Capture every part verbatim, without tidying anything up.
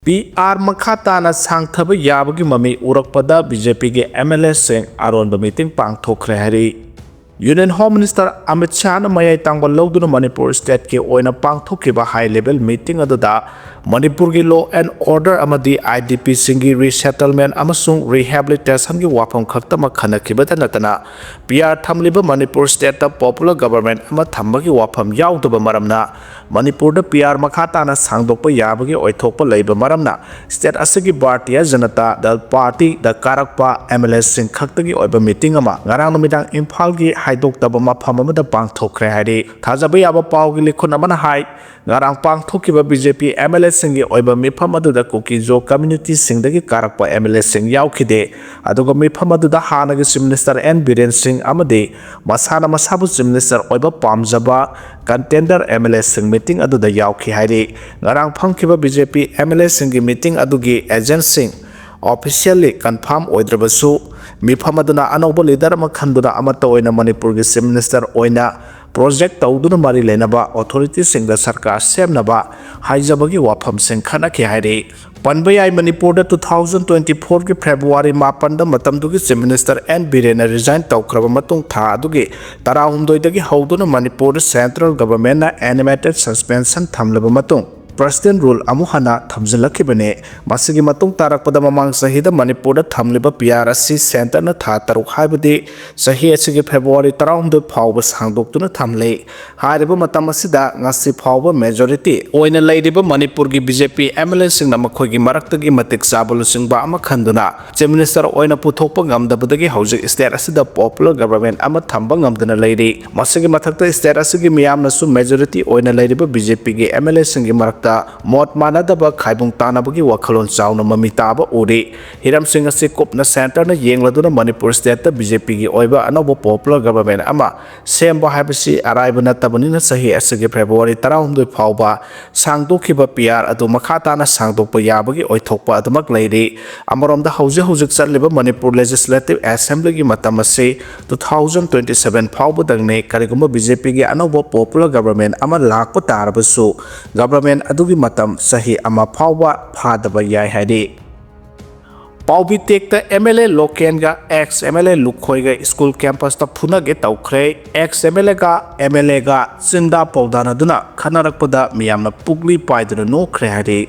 P R ꯃꯈꯥ ꯇꯥꯅ ꯁꯥꯡꯊꯕ ꯌꯥꯕꯒꯤ ꯃꯃꯤ ꯎꯔꯛꯄꯗ ꯕꯤ ꯖꯦ ꯄꯤꯒꯤ ꯑꯦꯝ ꯑꯦꯜ ꯑꯦꯁꯤꯡ ꯑꯔꯣꯟꯕ ꯃꯤꯇꯤꯡ ꯄꯥꯡꯊꯣꯛꯈ꯭ꯔꯦ ꯍꯥꯏꯔꯤ꯫ ꯌꯨꯅꯤꯌꯟ ꯍꯣꯝ ꯃꯤꯅꯤꯁꯇꯔ ꯑꯃꯤꯠ ꯁꯥꯍꯅ ꯃꯌꯥꯏ ꯇꯥꯡꯕ ꯂꯧꯗꯨꯅ ꯃꯅꯤꯄꯨꯔ ꯁ꯭ꯇꯦꯠꯀꯤ ꯑꯣꯏꯅ ꯄꯥꯡꯊꯣꯛꯈꯤꯕ ꯍꯥꯏ ꯂꯦꯚꯦꯜ ꯃꯤꯇꯤꯡ ꯑꯗꯨꯗ ꯃꯅꯤꯄꯨꯔꯒꯤ ꯂꯣ ꯑꯦꯟ ꯑꯣꯔꯗꯔ ꯑꯃꯗꯤ ꯑꯥꯏ ꯗꯤ ꯄꯤꯁꯤꯡꯒꯤ ꯔꯤꯁꯦꯇꯜꯃꯦꯟ ꯑꯃꯁꯨꯡ ꯔꯤꯍꯦꯕꯤꯂꯤꯇꯦꯁꯟꯒꯤ ꯋꯥꯐꯝ ꯈꯛꯇꯃꯛ ꯈꯟꯅꯈꯤꯕꯇ ꯅꯠꯇꯅ, ꯄꯤ ꯑꯥꯔ ꯊꯝꯂꯤꯕ ꯃꯅꯤꯄꯨꯔ ꯁ꯭ꯇꯦꯠꯇ ꯄꯣꯄꯨꯂꯔ ꯒꯕꯔꯃꯦꯟ ꯑꯃ ꯊꯝꯕꯒꯤ ꯋꯥꯐꯝ ꯌꯥꯎꯗꯕ ꯃꯔꯝꯅ, ꯃꯅꯤꯄꯨꯔꯗ ꯄꯤ ꯑꯥꯔ ꯃꯈꯥ ꯇꯥꯅ ꯁꯥꯡꯗꯣꯛꯄ ꯌꯥꯕꯒꯤ ꯑꯣꯏꯊꯣꯛꯄ ꯂꯩꯕ ꯃꯔꯝꯅ, ꯁ꯭ꯇꯦꯠ ꯑꯁꯤꯒꯤ ꯚꯥꯔꯇꯤꯌ ꯖꯅꯇꯥ ꯗꯜ ꯄꯥꯔꯇꯤꯗ ꯀꯥꯔꯛꯄ ꯑꯦꯝ ꯑꯦꯜ ꯑꯦꯁꯤꯡ ꯈꯛꯇꯒꯤ ꯑꯣꯏꯕ ꯃꯤꯇꯤꯡ ꯑꯃ ꯉꯔꯥꯡ ꯅꯨꯃꯤꯗꯥꯡ ꯏꯝꯐꯥꯜꯒꯤ ꯍꯥꯏꯗꯣꯛꯇꯕ ꯃꯐꯝ ꯑꯃꯗ ꯄꯥꯡꯊꯣꯛꯈ꯭ꯔꯦ ꯍꯥꯏꯔꯤ꯫ ꯊꯥꯖꯕ ꯌꯥꯕ ꯄꯥꯎꯒꯤ ꯂꯤꯈꯨꯟ ꯑꯃꯅ ꯍꯥꯏ, ꯉꯔꯥꯡ ꯄꯥꯡꯊꯣꯛꯈꯤꯕ B J P M L ꯑꯦꯁꯤꯡꯒꯤ ꯑꯣꯏꯕ ꯃꯤꯐꯝ ꯑꯗꯨꯗ ꯀꯨꯀꯤ-ꯖꯣ ꯀꯝꯃ꯭ꯌꯨꯅꯤꯇꯤꯁꯤꯡꯗꯒꯤ ꯀꯥꯔꯛꯄ ꯑꯦꯝ ꯑꯦꯜ ꯑꯦꯁꯤꯡ ꯌꯥꯎꯈꯤꯗꯦ, ꯑꯗꯨꯒ ꯃꯤꯐꯝ ꯑꯗꯨꯗ ꯍꯥꯟꯅꯒꯤ ꯆꯤꯐ ꯃꯤꯅꯤꯁꯇꯔ ꯑꯦꯟ ꯕꯤꯔꯦꯟ ꯁꯤꯡ ꯑꯃꯗꯤ ꯃꯁꯥꯅ ꯃꯁꯥꯕꯨ ꯆꯤꯐ ꯃꯤꯅꯤꯁꯇꯔ ꯑꯣꯏꯕ ꯄꯥꯝꯖꯕ ꯀꯟꯇꯦꯟꯗꯔ ꯑꯦꯝ ꯑꯦꯜ ꯑꯦꯁꯤꯡ ꯃꯤꯇꯤꯡ ꯑꯗꯨꯗ ꯌꯥꯎꯈꯤ ꯍꯥꯏꯔꯤ꯫ ꯉꯔꯥꯡ ꯐꯝꯈꯤꯕ B J P M L ꯑꯦꯁꯤꯡꯒꯤ ꯃꯤꯇꯤꯡ ꯑꯗꯨꯒꯤ ꯑꯦꯖꯦꯟꯁꯤꯡ ꯑꯣꯐꯤꯁꯤꯌꯦꯜꯂꯤ ꯀꯟꯐꯥꯔꯝ ꯑꯣꯏꯗ꯭ꯔꯕꯁꯨ, ꯃꯤꯐꯝ ꯑꯗꯨꯅ ꯑꯅꯧꯕ ꯂꯤꯗꯔ ꯑꯃ ꯈꯟꯗꯨꯅ ꯑꯃꯠꯇ ꯑꯣꯏꯅ ꯃꯅꯤꯄꯨꯔꯒꯤ ꯆꯤꯐ ꯃꯤꯅꯤꯁꯇꯔ ꯑꯣꯏꯅ ꯄ꯭ꯔꯣꯖꯦꯛ ꯇꯧꯗꯨꯅ ꯃꯔꯤ ꯂꯩꯅꯕ ꯑꯣꯊꯣꯔꯤꯇꯤꯁꯤꯡꯗ ꯁꯔꯀꯥꯔ ꯁꯦꯝꯅꯕ ꯍꯥꯏꯖꯕꯒꯤ ꯋꯥꯐꯝꯁꯤꯡ ꯈꯟꯅꯈꯤ ꯍꯥꯏꯔꯤ꯫ ꯄꯟꯕ ꯌꯥꯏ, ꯃꯅꯤꯄꯨꯔꯗ ꯇꯨ ꯊꯥꯎꯖꯟ ꯇ꯭ꯋꯦꯟꯇꯤ ꯐꯣꯔꯒꯤ ꯐꯦꯕ꯭ꯔꯨꯋꯥꯔꯤ ꯃꯥꯄꯟꯗ ꯃꯇꯝꯗꯨꯒꯤ ꯆꯤꯐ ꯃꯤꯅꯤꯁꯇꯔ ꯑꯦꯟ ꯕꯤꯔꯦꯟꯅ ꯔꯤꯖꯥꯏꯟ ꯇꯧꯈ꯭ꯔꯕ ꯃꯇꯨꯡ, ꯊꯥ ꯑꯗꯨꯒꯤ ꯇꯔꯥꯍꯨꯝꯗꯣꯏꯗꯒꯤ ꯍꯧꯗꯨꯅ ꯃꯅꯤꯄꯨꯔꯗ ꯁꯦꯟꯇ꯭ꯔꯦꯜ ꯒꯚꯔꯟꯃꯦꯟꯠꯅ ꯑꯦꯅꯤꯃꯦꯇꯦꯗ ꯁꯁꯄꯦꯟꯁꯟ ꯊꯝꯂꯕ ꯃꯇꯨꯡ, ꯄ꯭ꯔꯁꯤꯗꯦꯟꯠ ꯔꯨꯜ ꯑꯃꯨꯛ ꯍꯟꯅ ꯊꯝꯖꯤꯜꯂꯛꯈꯤꯕꯅꯤ꯫ ꯃꯁꯤꯒꯤ ꯃꯇꯨꯡ ꯇꯥꯔꯛꯄꯗ ꯃꯃꯥꯡ ꯆꯍꯤꯗ ꯃꯅꯤꯄꯨꯔꯗ ꯊꯝꯂꯤꯕ ꯄꯤ ꯑꯥꯔ ꯑꯁꯤ ꯁꯦꯟꯇꯔꯅ ꯊꯥ ꯇꯔꯨꯛ, ꯍꯥꯏꯕꯗꯤ ꯆꯍꯤ ꯑꯁꯤꯒꯤ ꯐꯦꯕ꯭ꯔꯨꯋꯥꯔꯤ ꯇꯔꯥꯍꯨꯝꯗꯣꯏ ꯐꯥꯎꯕ ꯁꯥꯡꯗꯣꯛꯇꯨꯅ ꯊꯝꯂꯤ꯫ ꯍꯥꯏꯔꯤꯕ ꯃꯇꯝ ꯑꯁꯤꯗ ꯉꯁꯤ ꯐꯥꯎꯕ ꯃꯦꯖꯣꯔꯤꯇꯤ ꯑꯣꯏꯅ ꯂꯩꯔꯤꯕ ꯃꯅꯤꯄꯨꯔꯒꯤ B J P M L ꯑꯦꯁꯤꯡꯅ ꯃꯈꯣꯏꯒꯤ ꯃꯔꯛꯇꯒꯤ ꯃꯇꯤꯛ ꯆꯥꯕ ꯂꯨꯆꯤꯡꯕ ꯑꯃ ꯈꯟꯗꯨꯅ ꯆꯤꯐ ꯃꯤꯅꯤꯁꯇꯔ ꯑꯣꯏꯅ ꯄꯨꯊꯣꯛꯄ ꯉꯝꯗꯕꯗꯒꯤ ꯍꯧꯖꯤꯛ ꯁ꯭ꯇꯦꯠ ꯑꯁꯤꯗ ꯄꯣꯄꯨꯂꯔ ꯒꯚꯔꯟꯃꯦꯟꯠ ꯑꯃ ꯊꯝꯕ ꯉꯝꯗꯅ ꯂꯩꯔꯤ꯫ ꯃꯁꯤꯒꯤ ꯃꯊꯛꯇ ꯁ꯭ꯇꯦꯠ ꯑꯁꯤꯒꯤ ꯃꯤꯌꯥꯝꯅꯁꯨ ꯃꯦꯖꯣꯔꯤꯇꯤ ꯑꯣꯏꯅ ꯂꯩꯔꯤꯕ ꯕꯤ ꯖꯦ ꯄꯤꯒꯤ ꯑꯦꯝ ꯑꯦꯜ ꯑꯦꯁꯤꯡꯒꯤ ꯃꯔꯛꯇ ꯃꯣꯠ ꯃꯥꯟꯅꯗꯕ ꯈꯥꯏꯕꯨꯡ ꯇꯥꯅꯕꯒꯤ ꯋꯥꯈꯜꯂꯣꯟ ꯆꯥꯎꯅ ꯃꯃꯤ ꯇꯥꯕ ꯎꯔꯤ꯫ ꯍꯤꯔꯝꯁꯤꯡ ꯑꯁꯤ ꯀꯨꯞꯅ ꯁꯦꯟꯇꯔꯅ ꯌꯦꯡꯂꯗꯨꯅ ꯃꯅꯤꯄꯨꯔ ꯁ꯭ꯇꯦꯠꯇ ꯕꯤ ꯖꯦ ꯄꯤꯒꯤ ꯑꯣꯏꯕ ꯑꯅꯧꯕ ꯄꯣꯄꯨꯂꯔ ꯒꯚꯔꯟꯃꯦꯟꯠ ꯑꯃ ꯁꯦꯝꯕ ꯍꯥꯏꯕꯁꯤ ꯑꯔꯥꯏꯕ ꯅꯠꯇꯕꯅꯤꯅ ꯆꯍꯤ ꯑꯁꯤꯒꯤ ꯐꯦꯕ꯭ꯔꯨꯋꯥꯔꯤ ꯇꯔꯥꯍꯨꯝꯗꯣꯏ ꯐꯥꯎꯕ ꯁꯥꯡꯗꯣꯛꯈꯤꯕ ꯄꯤ ꯑꯥꯔ ꯑꯗꯨ ꯃꯈꯥ ꯇꯥꯅ ꯁꯥꯡꯗꯣꯛꯄ ꯌꯥꯕꯒꯤ ꯑꯣꯏꯊꯣꯛꯄ ꯑꯗꯨꯃꯛ ꯂꯩꯔꯤ꯫ ꯑꯃꯔꯣꯝꯗ ꯍꯧꯖꯤꯛ ꯍꯧꯖꯤꯛ ꯆꯠꯂꯤꯕ ꯃꯅꯤꯄꯨꯔ ꯂꯦꯖꯤꯁꯂꯦꯇꯤꯚ ꯑꯦꯁꯦꯝꯕ꯭ꯂꯤꯒꯤ ꯃꯇꯝ ꯑꯁꯤ ꯇꯨ ꯊꯥꯎꯖꯟ ꯇ꯭ꯋꯦꯟꯇꯤ ꯁꯚꯦꯟ ꯐꯥꯎꯕꯗꯪꯅꯤ꯫ ꯀꯔꯤꯒꯨꯝꯕ ꯕꯤ ꯖꯦ ꯄꯤꯒꯤ ꯑꯅꯧꯕ ꯄꯣꯄꯨꯂꯔ ꯒꯚꯔꯟꯃꯦꯟꯠ ꯑꯃ ꯂꯥꯛꯄ ꯇꯥꯔꯕꯁꯨ, ꯒꯚꯔꯟꯃꯦꯟꯠ ꯑꯗꯨꯒꯤ ꯃꯇꯝ ꯆꯍꯤ ꯑꯃ ꯐꯥꯎꯕ ꯐꯥꯗꯕ ꯌꯥꯏ ꯍꯥꯏꯔꯤ꯫ ꯄꯥꯎꯕꯤ ꯇꯦꯛꯇ ꯑꯦꯝ ꯑꯦꯜ ꯑꯦ ꯂꯣꯀꯦꯟꯒ ꯑꯦꯛꯁ ꯑꯦꯝ ꯑꯦꯜ ꯑꯦ ꯂꯨꯈꯣꯏꯒ ꯁ꯭ꯀꯨꯜ ꯀꯦꯝꯄꯁꯇ ꯐꯨꯅꯒꯦ ꯇꯧꯈ꯭ꯔꯦ꯫ ꯑꯦꯛꯁ ꯑꯦꯝ ꯑꯦꯜ ꯑꯦꯒ ꯑꯦꯝ ꯑꯦꯜ ꯑꯦꯒ ꯆꯤꯟꯗꯥ ꯄꯥꯎꯗꯥꯅꯗꯨꯅ ꯈꯠꯅꯔꯛꯄꯗ ꯃꯤꯌꯥꯝꯅ ꯄꯨꯛꯂꯤ ꯄꯥꯏꯗꯨꯅ ꯅꯣꯛꯈ꯭ꯔꯦ ꯍꯥꯏꯔꯤ꯫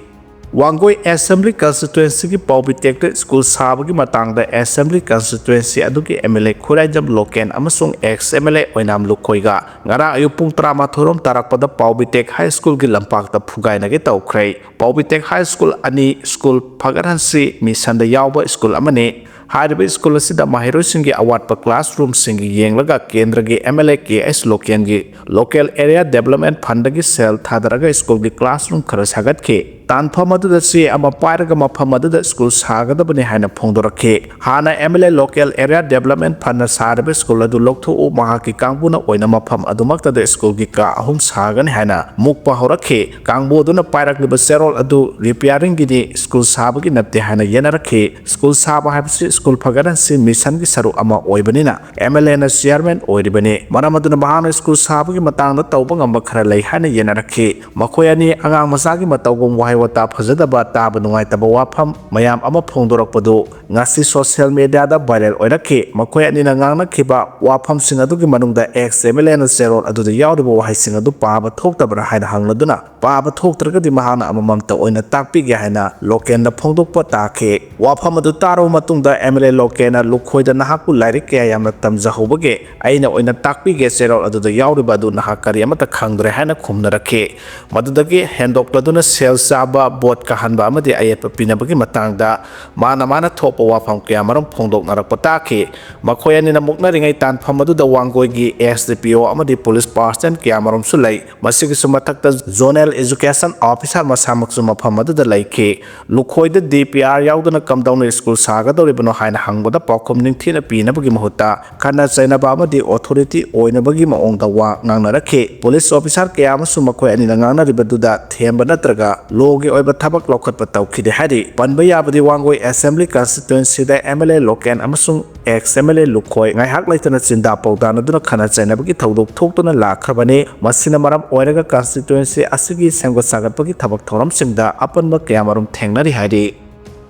ꯋꯥꯡꯒꯣꯏ ꯑꯦꯁꯦꯝꯕ꯭ꯂꯤ ꯀꯟꯁꯇꯤꯇ꯭ꯋꯦꯟꯁꯤꯒꯤ ꯄꯥꯎꯕꯤ ꯇꯦꯛꯇ ꯁ꯭ꯀꯨꯜ ꯁꯥꯕꯒꯤ ꯃꯇꯥꯡꯗ ꯑꯦꯁꯦꯝꯕ꯭ꯂꯤ ꯀꯟꯁꯇꯤꯇ꯭ꯋꯦꯟꯁꯤ ꯑꯗꯨꯒꯤ ꯑꯦꯝ ꯑꯦꯜ ꯑꯦ ꯈꯨꯔꯥꯏꯖꯝ ꯂꯣꯀꯦꯟ ꯑꯃꯁꯨꯡ ꯑꯦꯛꯁ ꯑꯦꯝ ꯑꯦꯜ ꯑꯦ ꯑꯣꯏꯅꯥꯝ ꯂꯨꯈꯣꯏꯒ ꯉꯔꯥꯡ ꯑꯌꯨꯛ ꯄꯨꯡ ꯇꯔꯥꯃꯥꯊꯣꯏ ꯔꯣꯝ ꯇꯥꯔꯛꯄꯗ ꯄꯥꯎꯕꯤ ꯇꯦꯛ ꯍꯥꯏ ꯁ꯭ꯀꯨꯜꯒꯤ ꯂꯝꯄꯥꯛꯇ ꯐꯨꯒꯥꯏꯅꯒꯦ ꯇꯧꯈ꯭ꯔꯦ꯫ ꯄꯥꯎꯕꯤ ꯇꯦꯛ ꯍꯥꯏ ꯁ꯭ꯀꯨꯜ ꯑꯅꯤ ꯁ꯭ꯀꯨꯜ ꯐꯒꯠꯍꯟꯁꯤ ꯃꯤꯁꯟꯗ ꯌꯥꯎꯕ ꯁ꯭ꯀꯨꯜ ꯑꯃꯅꯤ꯫ ꯍꯥꯏꯔꯤꯕ ꯁ꯭ꯀꯨꯜ ꯑꯁꯤꯗ ꯃꯍꯩꯔꯣꯏꯁꯤꯡꯒꯤ ꯑꯋꯥꯠꯄ ꯀ꯭ꯂꯥꯁꯔꯨꯝꯁꯤꯡꯒꯤ ꯌꯦꯡꯂꯒ ꯀꯦꯟꯗ꯭ꯔꯒꯤ M L A K S ꯂꯣꯀꯦꯟꯒꯤ ꯂꯣꯀꯦꯜ ꯑꯦꯔꯤꯌꯥ ꯗꯦꯕꯂꯞꯃꯦꯟ ꯐꯟꯗꯒꯤ ꯁꯦꯜ ꯊꯥꯗꯔꯒ ꯁ꯭ꯀꯨꯜꯒꯤ ꯀ꯭ꯂꯥꯁꯔꯨꯝ ꯈꯔ ꯁꯥꯒꯠꯈꯤ꯫ ꯇꯥꯟꯐꯝ ꯑꯗꯨꯗ ꯆꯦ ꯑꯃ ꯄꯥꯏꯔꯒ ꯃꯐꯝ ꯑꯗꯨꯗ ꯁ꯭ꯀꯨꯜ ꯁꯥꯒꯗꯕꯅꯤ ꯍꯥꯏꯅ ꯐꯣꯡꯗꯣꯔꯛꯈꯤ꯫ ꯍꯥꯟꯅ M L A local area development ꯐꯟꯅ ꯁꯥꯔꯤꯕ ꯁ꯭ꯀꯨꯜ ꯑꯗꯨ ꯂꯧꯊꯣꯛꯎ, ꯃꯍꯥꯛꯀꯤ ꯀꯥꯡꯕꯨꯅ ꯑꯣꯏꯅ ꯃꯐꯝ ꯑꯗꯨꯃꯛꯇꯗ ꯁ꯭ꯀꯨꯜꯒꯤ ꯀꯥ ꯑꯍꯨꯝ ꯁꯥꯒꯅꯤ ꯍꯥꯏꯅ ꯃꯨꯛꯄ ꯍꯧꯔꯛꯈꯤ꯫ ꯀꯥꯡꯕꯨ ꯑꯗꯨꯅ ꯄꯥꯏꯔꯛꯂꯤꯕ ꯆꯦꯔꯣꯜ ꯑꯗꯨ ꯔꯤꯄꯤꯌꯥꯔꯤꯡꯒꯤꯅꯤ, ꯁ꯭ꯀꯨꯜ ꯁꯥꯕꯒꯤ ꯅꯠꯇꯦ ꯍꯥꯏꯅ ꯌꯦꯟꯅꯔꯛꯈꯤ꯫ ꯁ꯭ꯀꯨꯜ ꯁꯥꯕ ꯍꯥꯏꯕꯁꯤ ꯁ꯭ꯀꯨꯜ ꯐꯒꯠꯍꯟꯁꯤ ꯃꯤꯁꯟꯒꯤ ꯁꯔꯨꯛ ꯑꯃ ꯑꯣꯏꯕꯅꯤꯅ ꯑꯦꯝ ꯑꯦꯜ ꯑꯦꯅ ꯆꯤꯌꯥꯔꯃꯦꯟ ꯑꯣꯏꯔꯤꯕꯅꯤ꯫ ꯃꯔꯝ ꯑꯗꯨꯅ ꯃꯍꯥꯛꯅ ꯁ꯭ꯀꯨꯜ ꯁꯥꯕꯒꯤ ꯃꯇꯥꯡꯗ ꯇꯧꯕ ꯉꯝꯕ ꯈꯔ ꯂꯩ ꯍꯥꯏꯅ ꯌꯦꯟꯅꯔꯛꯈꯤ꯫ ꯃꯈꯣꯏ ꯑꯅꯤ ꯑꯉꯥꯡ ꯃꯆꯥꯒꯤ ꯃꯇꯧꯒꯨꯝ ꯋꯥꯍꯩ ꯋꯥꯇꯥ ꯐꯖꯗꯕ, ꯇꯥꯕ ꯅꯨꯡꯉꯥꯏꯇꯕ ꯋꯥꯐꯝ ꯃꯌꯥꯝ ꯑꯃ ꯐꯣꯡꯗꯣꯔꯛꯄꯗꯨ ꯉꯁꯤ ꯁꯣꯁꯤꯌꯦꯜ ꯃꯦꯗꯤꯌꯥꯗ ꯚꯥꯏꯔꯦꯜ ꯑꯣꯏꯔꯛꯈꯤ꯫ ꯃꯈꯣꯏ ꯑꯅꯤꯅ ꯉꯥꯡꯅꯈꯤꯕ ꯋꯥꯐꯝꯁꯤꯡ ꯑꯗꯨꯒꯤ ꯃꯅꯨꯡꯗ ꯑꯦꯛꯁ ꯑꯦꯝ ꯑꯦꯜ ꯑꯦꯅ ꯆꯦꯔꯣꯜ ꯑꯗꯨꯗ ꯌꯥꯎꯔꯤꯕ ꯋꯥꯍꯩꯁꯤꯡ ꯑꯗꯨ ꯄꯥꯕ ꯊꯣꯛꯇꯕ꯭ꯔꯥ ꯍꯥꯏꯅ ꯍꯪꯂꯗꯨꯅ, ꯄꯥꯕ ꯊꯣꯛꯇ꯭ꯔꯒꯗꯤ ꯃꯍꯥꯛꯅ ꯑꯃꯃꯝꯇ ꯑꯣꯏꯅ ꯇꯥꯛꯄꯤꯒꯦ ꯍꯥꯏꯅ ꯂꯣꯀꯦꯟꯗ ꯐꯣꯡꯗꯣꯛꯄ ꯇꯥꯈꯤ꯫ ꯋꯥꯐꯝ ꯑꯗꯨ ꯇꯥꯔꯕ ꯃꯇꯨꯡꯗ ꯑꯦꯝ ꯑꯦꯜ ꯑꯦ ꯂꯣꯀꯦꯟꯅ ꯂꯨꯈꯣꯏꯗ ꯅꯍꯥꯛꯄꯨ ꯂꯥꯏꯔꯤꯛ ꯀꯌꯥ ꯌꯥꯝꯅ ꯇꯝꯖꯍꯧꯕꯒꯦ, ꯑꯩꯅ ꯑꯣꯏꯅ ꯇꯥꯛꯄꯤꯒꯦ, ꯆꯦꯔꯣꯜ ꯑꯗꯨꯗ ꯌꯥꯎꯔꯤꯕ ꯑꯗꯨ ꯅꯍꯥꯛ ꯀꯔꯤ ꯑꯃꯠꯇ ꯈꯪꯗ꯭ꯔꯦ ꯍꯥꯏꯅ ꯈꯨꯝꯅꯔꯛꯈꯤ꯫ ꯃꯗꯨꯗꯒꯤ ꯍꯦꯟꯗꯣꯛꯂꯗꯨꯅ ꯁꯦꯜ ꯆꯥꯕ, ꯚꯣꯠ ꯀꯥꯍꯟꯕ ꯑꯃꯗꯤ ꯑꯌꯦꯠꯄ ꯄꯤꯅꯕꯒꯤ ꯃꯇꯥꯡꯗ ꯃꯥꯅ ꯃꯥꯅ ꯊꯣꯛꯄ ꯋꯥꯐꯝ ꯀꯌꯥꯃꯔꯨꯝ ꯐꯣꯡꯗꯣꯛꯅꯔꯛꯄ ꯇꯥꯈꯤ꯫ ꯃꯈꯣꯏ ꯑꯅꯤꯅ ꯃꯨꯛꯅꯔꯤꯉꯩ ꯇꯥꯟꯐꯝ ꯑꯗꯨꯗ ꯋꯥꯡꯒꯣꯏꯒꯤ ꯑꯦꯁ ꯗꯤ ꯄꯤ ꯑꯣ ꯑꯃꯗꯤ ꯄꯨꯂꯤꯁ ꯄꯥꯔꯁꯟ ꯀꯌꯥꯃꯔꯨꯝꯁꯨ ꯂꯩ꯫ ꯃꯁꯤꯒꯤꯁꯨ ꯃꯊꯛꯇ ꯖꯣꯅꯦꯜ ꯑꯦꯖꯨꯀꯦꯁꯟ ꯑꯣꯐꯤꯁꯥꯔ ꯃꯁꯥꯃꯛꯁꯨ ꯃꯐꯝ ꯑꯗꯨꯗ ꯂꯩꯈꯤ꯫ ꯂꯨꯈꯣꯏꯗ ꯗꯤ ꯄꯤ ꯑꯥꯔ ꯌꯥꯎꯗꯅ ꯀꯝꯗꯧꯅ ꯁ꯭ꯀꯨꯜ ꯁꯥꯒꯗꯧꯔꯤꯕꯅꯣ ꯍꯥꯏꯅ ꯍꯪꯕꯗ ꯄꯥꯎꯈꯨꯝ ꯅꯤꯡꯊꯤꯅ ꯄꯤꯅꯕꯒꯤ ꯃꯍꯨꯠꯇ ꯈꯠꯅ ꯆꯩꯅꯕ ꯑꯃꯗꯤ ꯑꯣꯊꯣꯔꯤꯇꯤ ꯑꯣꯏꯅꯕꯒꯤ ꯃꯑꯣꯡꯗ ꯋꯥ ꯉꯥꯡꯅꯔꯛꯈꯤ꯫ ꯄꯨꯂꯤꯁ ꯑꯣꯐꯤꯁꯥꯔ ꯀꯌꯥ ꯑꯃꯁꯨ ꯃꯈꯣꯏ ꯑꯅꯤꯅ ꯉꯥꯡꯅꯔꯤꯕꯗꯨꯗ ꯊꯦꯝꯕ ꯅꯠꯇ꯭ꯔꯒ ꯂꯣꯒꯤ ꯑꯣꯏꯕ ꯊꯕꯛ ꯂꯧꯈꯠꯄ ꯇꯧꯈꯤꯗꯦ ꯍꯥꯏꯔꯤ꯫ ꯄꯟꯕ ꯌꯥꯕꯗꯤ ꯋꯥꯡꯒꯣꯏ ꯑꯦꯁꯦꯝꯕ꯭ꯂꯤ ꯀꯟꯁꯇꯤꯇ꯭ꯋꯦꯟꯁꯤꯗ ꯑꯦꯝ ꯑꯦꯜ ꯑꯦ ꯂꯣꯀꯦꯟ ꯑꯃꯁꯨꯡ ex M L A Lukhoi ꯉꯥꯏꯍꯥꯛ ꯂꯩꯇꯅ ꯆꯤꯟꯗꯥ ꯄꯥꯎꯗꯥꯅꯗꯨꯅ ꯈꯠꯅ ꯆꯩꯅꯕꯒꯤ ꯊꯧꯗꯣꯛ ꯊꯣꯛꯇꯨꯅ ꯂꯥꯛꯈ꯭ꯔꯕꯅꯤ꯫ ꯃꯁꯤꯅ ꯃꯔꯝ ꯑꯣꯏꯔꯒ ꯀꯟꯁꯇꯤꯇ꯭ꯋꯦꯟꯁꯤ ꯑꯁꯤꯒꯤ ꯁꯦꯝꯒꯠ ꯁꯥꯒꯠꯄꯒꯤ ꯊꯕꯛ ꯊꯧꯔꯝꯁꯤꯡꯗ ꯑꯄꯟꯕ ꯀꯌꯥꯃꯔꯨꯝ ꯊꯦꯡꯅꯔꯤ ꯍꯥꯏꯔꯤ꯫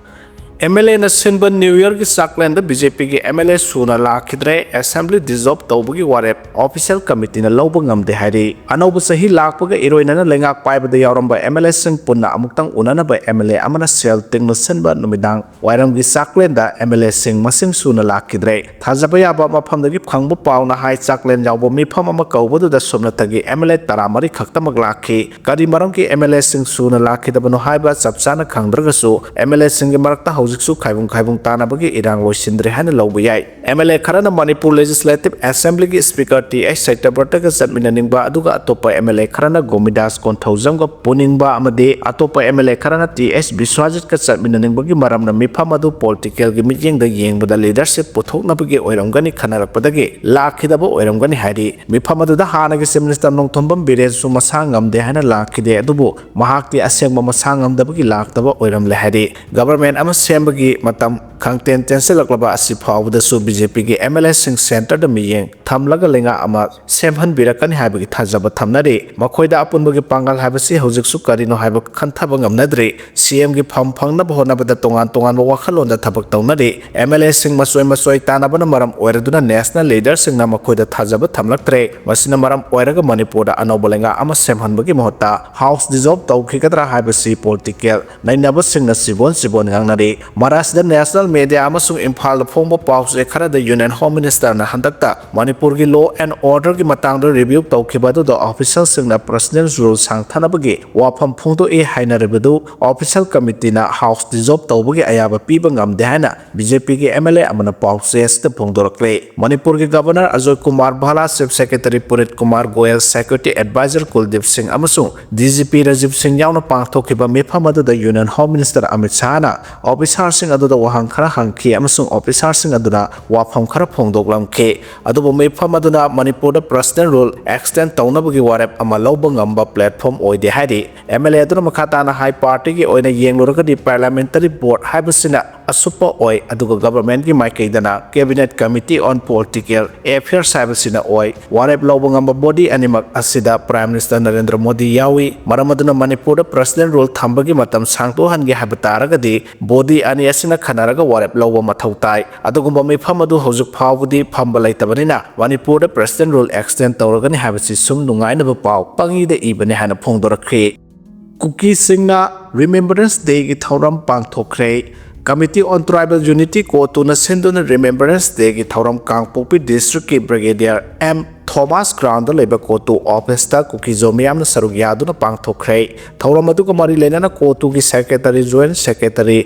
ꯑꯦꯝ ꯑꯦꯜ ꯑꯦꯅ ꯁꯤꯟꯕ ꯅ꯭ꯌꯨ ꯌꯔꯒꯤ ꯆꯥꯛꯂꯦꯟꯗ ꯕꯤ ꯖꯦ ꯄꯤꯒꯤ ꯑꯦꯝ ꯑꯦꯜ ꯑꯦ ꯁꯨꯅ ꯂꯥꯛꯈꯤꯗ꯭ꯔꯦ꯫ ꯑꯦꯁꯦꯝꯕ꯭ꯂꯤ ꯗꯤꯖꯣꯜꯕ ꯇꯧꯕꯒꯤ ꯋꯥꯔꯦꯞ ꯑꯣꯐꯤꯁꯤꯌꯦꯜ ꯀꯃꯤꯇꯤꯅ ꯂꯧꯕ ꯉꯝꯗꯦ ꯍꯥꯏꯔꯤ꯫ ꯑꯅꯧꯕ ꯆꯍꯤ ꯂꯥꯛꯄꯒ ꯏꯔꯣꯏꯅꯅ ꯂꯩꯉꯥꯛ ꯄꯥꯏꯕꯗ ꯌꯥꯎꯔꯝꯕ ꯑꯦꯝ ꯑꯦꯜ ꯑꯦꯁꯤꯡ ꯄꯨꯟꯅ ꯑꯃꯨꯛꯇꯪ ꯎꯅꯅꯕ ꯑꯦꯝ ꯑꯦꯜ ꯑꯦ ꯑꯃꯅ ꯁꯦꯜ ꯇꯤꯡꯅ ꯁꯤꯟꯕ ꯅꯨꯃꯤꯗꯥꯡ ꯋꯥꯏꯔꯝꯒꯤ ꯆꯥꯛꯂꯦꯟꯗ ꯑꯦꯝ ꯑꯦꯜ ꯑꯦꯁꯤꯡ ꯃꯁꯤꯡ ꯁꯨꯅ ꯂꯥꯛꯈꯤꯗ꯭ꯔꯦ꯫ ꯊꯥꯖꯕ ꯌꯥꯕ ꯃꯐꯝꯗꯒꯤ ꯐꯪꯕ ꯄꯥꯎꯅ ꯍꯥꯏ, ꯆꯥꯛꯂꯦꯟ ꯌꯥꯎꯕ ꯃꯤꯐꯝ ꯑꯃ ꯀꯧꯕꯗꯨꯗ ꯁꯨꯞꯅꯇꯒꯤ ꯑꯦꯝ ꯑꯦꯜ ꯑꯦ ꯇꯔꯥꯃꯔꯤ ꯈꯛꯇꯃꯛ ꯂꯥꯛꯈꯤ꯫ ꯀꯔꯤ ꯃꯔꯝꯒꯤ ꯑꯦꯝ ꯑꯦꯜ ꯑꯦꯁꯤꯡ ꯁꯨꯅ ꯂꯥꯛꯈꯤꯗꯕꯅꯣ ꯍꯥꯏꯕ ꯆꯞ ꯆꯥꯅ ꯈꯪꯗ꯭ꯔꯒꯁꯨ, ꯑꯦꯝ ꯑꯦꯜ ꯑꯦꯁꯤꯡꯒꯤ ꯃꯔꯛꯇ ꯍꯧꯖꯤꯛꯁꯨ ꯈꯥꯏꯕꯨꯡ ꯈꯥꯏꯕꯨꯡ ꯇꯥꯅꯕꯒꯤ ꯏꯔꯥꯡ ꯂꯣꯏꯁꯤꯟꯗ꯭ꯔꯤ ꯍꯥꯏꯅ ꯂꯧꯕ ꯌꯥꯏ꯫ ꯑꯦꯝ ꯑꯦꯜ ꯑꯦ ꯈꯔꯅ ꯃꯅꯤꯄꯨꯔ ꯂꯦꯖꯤꯁꯂꯦꯇꯤꯚ ꯑꯦꯁꯦꯝꯕ꯭ꯂꯤꯒꯤ ꯁ꯭ꯄꯤꯀꯔ ꯇꯤ ꯑꯩꯆ ꯁꯇ꯭ꯌꯕ꯭ꯔꯇꯒ ꯆꯠꯃꯤꯟꯅꯅꯤꯡꯕ, ꯑꯗꯨꯒ ꯑꯇꯣꯞꯄ ꯑꯦꯝ ꯑꯦꯜ ꯑꯦ ꯈꯔꯅ ꯒꯣꯃꯤꯗꯥꯁ ꯀꯣꯟꯊꯧꯖꯝꯒ ꯄꯨꯅꯤꯡꯕ ꯑꯃꯗꯤ ꯑꯇꯣꯞꯄ ꯑꯦꯝ ꯑꯦꯜ ꯑꯦ ꯈꯔꯅ ꯇꯤ ꯑꯩꯆ ꯕꯤꯁ꯭ꯋꯥꯖꯤꯠꯀ ꯆꯠꯃꯤꯟꯅꯅꯤꯡꯕꯒꯤ ꯃꯔꯝꯅ ꯃꯤꯐꯝ ꯑꯗꯨ ꯄꯣꯂꯤꯇꯤꯀꯦꯜꯒꯤ ꯃꯤꯠꯌꯦꯡꯗ ꯌꯦꯡꯕꯗ ꯂꯤꯗꯔꯁꯤꯞ ꯄꯨꯊꯣꯛꯅꯕꯒꯤ ꯑꯣꯏꯔꯝꯒꯅꯤ ꯈꯟꯅꯔꯛꯄꯗꯒꯤ ꯂꯥꯛꯈꯤꯗꯕ ꯑꯣꯏꯔꯝꯒꯅꯤ ꯍꯥꯏꯔꯤ꯫ ꯃꯤꯐꯝ ꯑꯗꯨꯗ ꯍꯥꯟꯅꯒꯤ ꯆꯤꯐ ꯃꯤꯅꯤꯁꯇꯔ ꯅꯣꯡꯊꯣꯝꯕꯝ ꯕꯤꯔꯦꯟꯁꯨ ꯃꯁꯥ ꯉꯝꯗꯦ ꯍꯥꯏꯅ ꯂꯥꯛꯈꯤꯗꯦ, ꯑꯗꯨꯕꯨ ꯃꯍꯥꯛꯇꯤ ꯑꯁꯦꯡꯕ ꯃꯁꯥ ꯉꯝꯗꯕꯒꯤ ꯂꯥꯛꯇꯕ ꯑꯣꯏꯔꯝꯂꯦ ꯍꯥꯏꯔꯤ꯫ ꯒꯚꯔꯟꯃꯦꯟꯠ ꯑꯃ ꯁꯦꯝꯕꯒꯤ ꯃꯇꯝ ꯈꯪꯇꯦꯟ ꯇꯦꯟꯁꯤꯜꯂꯛꯂꯕ ꯑꯁꯤ ꯐꯥꯎꯕꯗꯁꯨ ꯕꯤ ꯖꯦ ꯄꯤꯒꯤ ꯑꯦꯝ ꯑꯦꯜ ꯑꯦꯁꯤꯡ ꯁꯦꯟꯇꯔꯗ ꯃꯤꯠꯌꯦꯡ ꯊꯝꯂꯒ ꯂꯩꯉꯥꯛ ꯑꯃ ꯁꯦꯝꯍꯟꯕꯤꯔꯛꯀꯅꯤ ꯍꯥꯏꯕꯒꯤ ꯊꯥꯖꯕ ꯊꯝꯅꯔꯤ꯫ ꯃꯈꯣꯏꯗ ꯑꯄꯨꯟꯕꯒꯤ ꯄꯥꯡꯒꯜ ꯍꯥꯏꯕꯁꯤ ꯍꯧꯖꯤꯛꯁꯨ ꯀꯔꯤꯅꯣ ꯍꯥꯏꯕ ꯈꯟꯊꯕ ꯉꯝꯅꯗ꯭ꯔꯤ꯫ ꯁꯤ ꯑꯦꯝꯒꯤ ꯐꯝ ꯐꯪꯅꯕ ꯍꯣꯠꯅꯕꯗ ꯇꯣꯉꯥꯟ ꯇꯣꯉꯥꯟꯕ ꯋꯥꯈꯜꯂꯣꯟꯗ ꯊꯕꯛ ꯇꯧꯅꯔꯤ꯫ ꯑꯦꯝ ꯑꯦꯜ ꯑꯦꯁꯤꯡ ꯃꯆꯣꯏ ꯃꯆꯣꯏ ꯇꯥꯟꯅꯕꯅ ꯃꯔꯝ ꯑꯣꯏꯔꯗꯨꯅ ꯅꯦꯁꯅꯦꯜ ꯂꯤꯗꯔꯁꯤꯡꯅ ꯃꯈꯣꯏꯗ ꯊꯥꯖꯕ ꯊꯝꯂꯛꯇ꯭ꯔꯦ꯫ ꯃꯁꯤꯅ ꯃꯔꯝ ꯑꯣꯏꯔꯒ ꯃꯅꯤꯄꯨꯔꯗ ꯑꯅꯧꯕ ꯂꯩꯉꯥꯛ ꯑꯃ ꯁꯦꯝꯍꯟꯕꯒꯤ ꯃꯍꯨꯠꯇ ꯍꯥꯎꯁ ꯗꯤꯖꯣꯜꯕ ꯇꯧꯈꯤꯒꯗ꯭ꯔꯥ ꯍꯥꯏꯕꯁꯤ ꯄꯣꯂꯤꯇꯤꯀꯦꯜ ꯅꯩꯅꯕꯁꯤꯡꯅ ꯆꯤꯕꯣꯟ ꯆꯤꯕꯣꯟ ꯉꯥꯡꯅꯔꯤ꯫ ꯃꯔꯥꯁꯤꯗ ꯅꯦꯁꯅꯦꯜ ꯃꯦꯗꯤꯌꯥ ꯑꯃꯁꯨꯡ ꯏꯝꯐꯥꯜꯗ ꯐꯣꯡꯕ ꯄꯥꯎꯆꯦ ꯈꯔꯗ ꯌꯨꯅꯤꯌꯟ ꯍꯣꯝ ꯃꯤꯅꯤꯁꯇꯔꯅ ꯍꯟꯗꯛꯇ ꯃꯅꯤꯄꯨꯔꯒꯤ ꯂꯣ ꯑꯦꯟ ꯑꯣꯔꯗꯔꯒꯤ ꯃꯇꯥꯡꯗ ꯔꯤꯚ꯭ꯌꯨ ꯇꯧꯈꯤꯕ ꯑꯗꯨꯗ ꯑꯣꯐꯤꯁꯤꯌꯦꯜꯁꯤꯡꯅ ꯄ꯭ꯔꯁꯤꯗꯦꯟꯠ ꯔꯨꯜ ꯁꯥꯡꯊꯅꯕꯒꯤ ꯋꯥꯐꯝ ꯐꯣꯡꯗꯣꯛꯏ ꯍꯥꯏꯅꯔꯤꯕꯗꯨ ꯑꯣꯐꯤꯁꯤꯌꯦꯜ ꯀꯃꯤꯇꯤꯅ ꯍꯥꯎꯁ ꯗꯤꯖꯣꯜꯕ ꯇꯧꯕꯒꯤ ꯑꯌꯥꯕ ꯄꯤꯕ ꯉꯝꯗꯦ ꯍꯥꯏꯅ ꯕꯤ ꯖꯦ ꯄꯤꯒꯤ ꯑꯦꯝ ꯑꯦꯜ ꯑꯦ ꯑꯃꯅ ꯄꯥꯎꯆꯦ ꯑꯁꯤꯗ ꯐꯣꯡꯗꯣꯔꯛꯂꯤ꯫ ꯃꯅꯤꯄꯨꯔꯒꯤ governor Ajoy Kumar Bhalla, chief secretary Punit Kumar Goyal, security adviser Kuldip Singh ꯑꯃꯁꯨꯡ ꯗꯤ ꯖꯤ ꯄꯤ ꯔꯥꯖꯤꯕ ꯁꯤꯡ ꯌꯥꯎꯅ ꯄꯥꯡꯊꯣꯛꯈꯤꯕ ꯃꯤꯐꯝ ꯑꯗꯨꯗ ꯌꯨꯅꯤꯌꯟ ꯍꯣꯝ ꯃꯤꯅꯤꯁꯇꯔ ꯑꯃꯤꯠ ꯁꯥꯍꯅ ꯑꯣꯐꯤꯁꯥꯔꯁꯤꯡ ꯑꯗꯨꯗ ꯋꯥꯍꯪ ꯈꯔ ꯍꯪꯈꯤ ꯑꯃꯁꯨꯡ ꯑꯣꯐꯤꯁꯥꯔꯁꯤꯡ ꯑꯗꯨꯅ ꯋꯥꯐꯝ ꯈꯔ ꯐꯣꯡꯗꯣꯛꯂꯝꯈꯤ꯫ ꯑꯗꯨꯕꯨ ꯃꯤꯐꯝ ꯑꯗꯨꯅ ꯃꯅꯤꯄꯨꯔꯗ ꯄ꯭ꯔꯁꯤꯗꯦꯟꯠ ꯔꯨꯜ ꯑꯦꯛꯁꯇꯦꯟꯗ ꯇꯧꯅꯕꯒꯤ ꯋꯥꯔꯦꯞ ꯑꯃ ꯂꯧꯕ ꯉꯝꯕ ꯄ꯭ꯂꯦꯠꯐꯣꯔꯝ ꯑꯣꯏꯗꯦ ꯍꯥꯏꯔꯤ꯫ ꯑꯦꯝ ꯑꯦꯜ ꯑꯦ ꯑꯗꯨꯅ ꯃꯈꯥ ꯇꯥꯅ ꯍꯥꯏ, ꯄꯥꯔꯇꯤꯒꯤ ꯑꯣꯏꯅ ꯌꯦꯡꯂꯨꯔꯒꯗꯤ ꯄꯥꯔꯂꯤꯌꯥꯃꯦꯟꯇꯔꯤ ꯕꯣꯔꯗ ꯍꯥꯏꯕꯁꯤꯅ ꯑꯁꯨꯞꯄ ꯑꯣꯏ, ꯑꯗꯨꯒ governmentꯀꯤ ꯃꯥꯏꯀꯩꯗꯅ Cabinet Committee on Political Affairs ꯍꯥꯏꯕꯁꯤꯅ ꯑꯣꯏ꯫ ꯋꯥꯔꯦꯞ ꯂꯧꯕ ꯉꯝꯕ body ꯑꯅꯤꯃꯛ ꯑꯁꯤꯗ Prime Minister ꯅꯔꯦꯟꯗ꯭ꯔ ꯃꯣꯗꯤ ꯌꯥꯎꯏ꯫ ꯃꯔꯝ ꯑꯗꯨꯅ ꯃꯅꯤꯄꯨꯔꯗ President Rule ꯊꯝꯕꯒꯤ ꯃꯇꯝ ꯁꯥꯡꯗꯣꯛꯍꯟꯒꯦ ꯍꯥꯏꯕ ꯇꯥꯔꯒꯗꯤ body ꯑꯅꯤ ꯑꯁꯤꯅ ꯈꯟꯅꯔꯒ ꯋꯥꯔꯦꯞ ꯂꯧꯕ ꯃꯊꯧ ꯇꯥꯏ꯫ ꯑꯗꯨꯒꯨꯝꯕ ꯃꯤꯐꯝ ꯑꯗꯨ ꯍꯧꯖꯤꯛ ꯐꯥꯎꯕꯗꯤ ꯐꯝꯕ ꯂꯩꯇꯕꯅꯤꯅ ꯃꯅꯤꯄꯨꯔꯗ President Rule extend ꯇꯧꯔꯒꯅꯤ ꯍꯥꯏꯕꯁꯤ ꯁꯨꯝ ꯅꯨꯡꯉꯥꯏꯅꯕ ꯄꯥꯎ ꯄꯪꯏꯗ ꯏꯕꯅꯤ ꯍꯥꯏꯅ ꯐꯣꯡꯗꯣꯔꯛꯈꯤ꯫ ꯀꯨꯀꯤꯁꯤꯡꯅ Remembrance Dayꯒꯤ ꯊꯧꯔꯝ ꯄꯥꯡꯊꯣꯛꯈ꯭ꯔꯦ꯫ Committee on Tribal Unity, ꯀꯣꯇꯨꯅ ꯁꯤꯟꯗꯨꯅ Remembrance Dayꯒꯤ ꯊꯧꯔꯝ ꯀꯥꯡꯄꯣꯛꯄꯤ districtꯀꯤ Brigadier M Thomas groundꯗ ꯂꯩꯕ ꯀꯣꯇꯨ officeꯇ ꯀꯨꯀꯤꯖꯣ ꯃꯤꯌꯥꯝꯅ ꯁꯔꯨꯛ ꯌꯥꯗꯨꯅ ꯄꯥꯡꯊꯣꯛꯈ꯭ꯔꯦ꯫ ꯊꯧꯔꯝ ꯑꯗꯨꯒ ꯃꯔꯤ ꯂꯩꯅꯅ ꯀꯣꯇꯨꯒꯤ secretary, joint secretary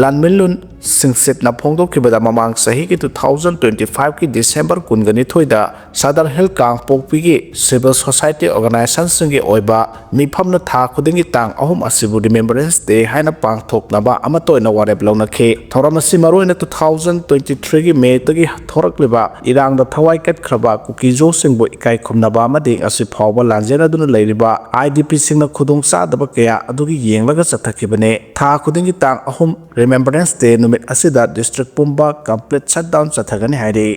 ꯂꯥꯟꯃꯤꯟꯂꯨꯟ ꯁꯤꯡꯁꯤꯠꯅ ꯐꯣꯡꯗꯣꯛꯈꯤꯕꯗ, ꯃꯃꯥꯡ ꯆꯍꯤꯒꯤ two thousand twenty fiveꯀꯤ December ꯀꯨꯟꯒꯅꯤꯊꯣꯏꯗ Sadar Hill ꯀꯥꯡꯄꯣꯛꯄꯤꯒꯤ civil society organizationꯁꯤꯡꯒꯤ ꯑꯣꯏꯕ ꯃꯤꯐꯝꯅ ꯊꯥ ꯈꯨꯗꯤꯡꯒꯤ ꯇꯥꯡ ꯑꯍꯨꯝ ꯑꯁꯤꯕꯨ Remembrance Day ꯍꯥꯏꯅ ꯄꯥꯡꯊꯣꯛꯅꯕ ꯑꯃꯠꯇ ꯑꯣꯏꯅ ꯋꯥꯔꯦꯞ ꯂꯧꯅꯈꯤ꯫ ꯊꯧꯔꯝ ꯑꯁꯤ ꯃꯔꯨꯑꯣꯏꯅ two thousand twenty threeꯒꯤ Mayꯗꯒꯤ ꯊꯣꯔꯛꯂꯤꯕ ꯏꯔꯥꯡꯗ ꯊꯋꯥꯏ ꯀꯠꯈ꯭ꯔꯕ ꯀꯨꯀꯤꯖꯣꯁꯤꯡꯕꯨ ꯏꯀꯥꯏ ꯈꯨꯝꯅꯕ ꯑꯃꯗꯤ ꯉꯁꯤ ꯐꯥꯎꯕ ꯂꯥꯟꯖꯦꯟꯅꯗꯨꯅ ꯂꯩꯔꯤꯕ IDPꯁꯤꯡꯅ ꯈꯨꯗꯣꯡ ꯆꯥꯗꯕ ꯀꯌꯥ ꯑꯗꯨꯒꯤ ꯌꯦꯡꯂꯒ ꯆꯠꯊꯈꯤꯕꯅꯤ꯫ ꯊꯥ ꯈꯨꯗꯤꯡꯒꯤ ꯇꯥꯡ ꯑꯍꯨꯝ Remembrance Day ꯅꯨꯃꯤꯠ ꯑꯁꯤꯗ district ꯄꯨꯝꯕ complete shutdown ꯆꯠꯊꯒꯅꯤ ꯍꯥꯏꯔꯤ꯫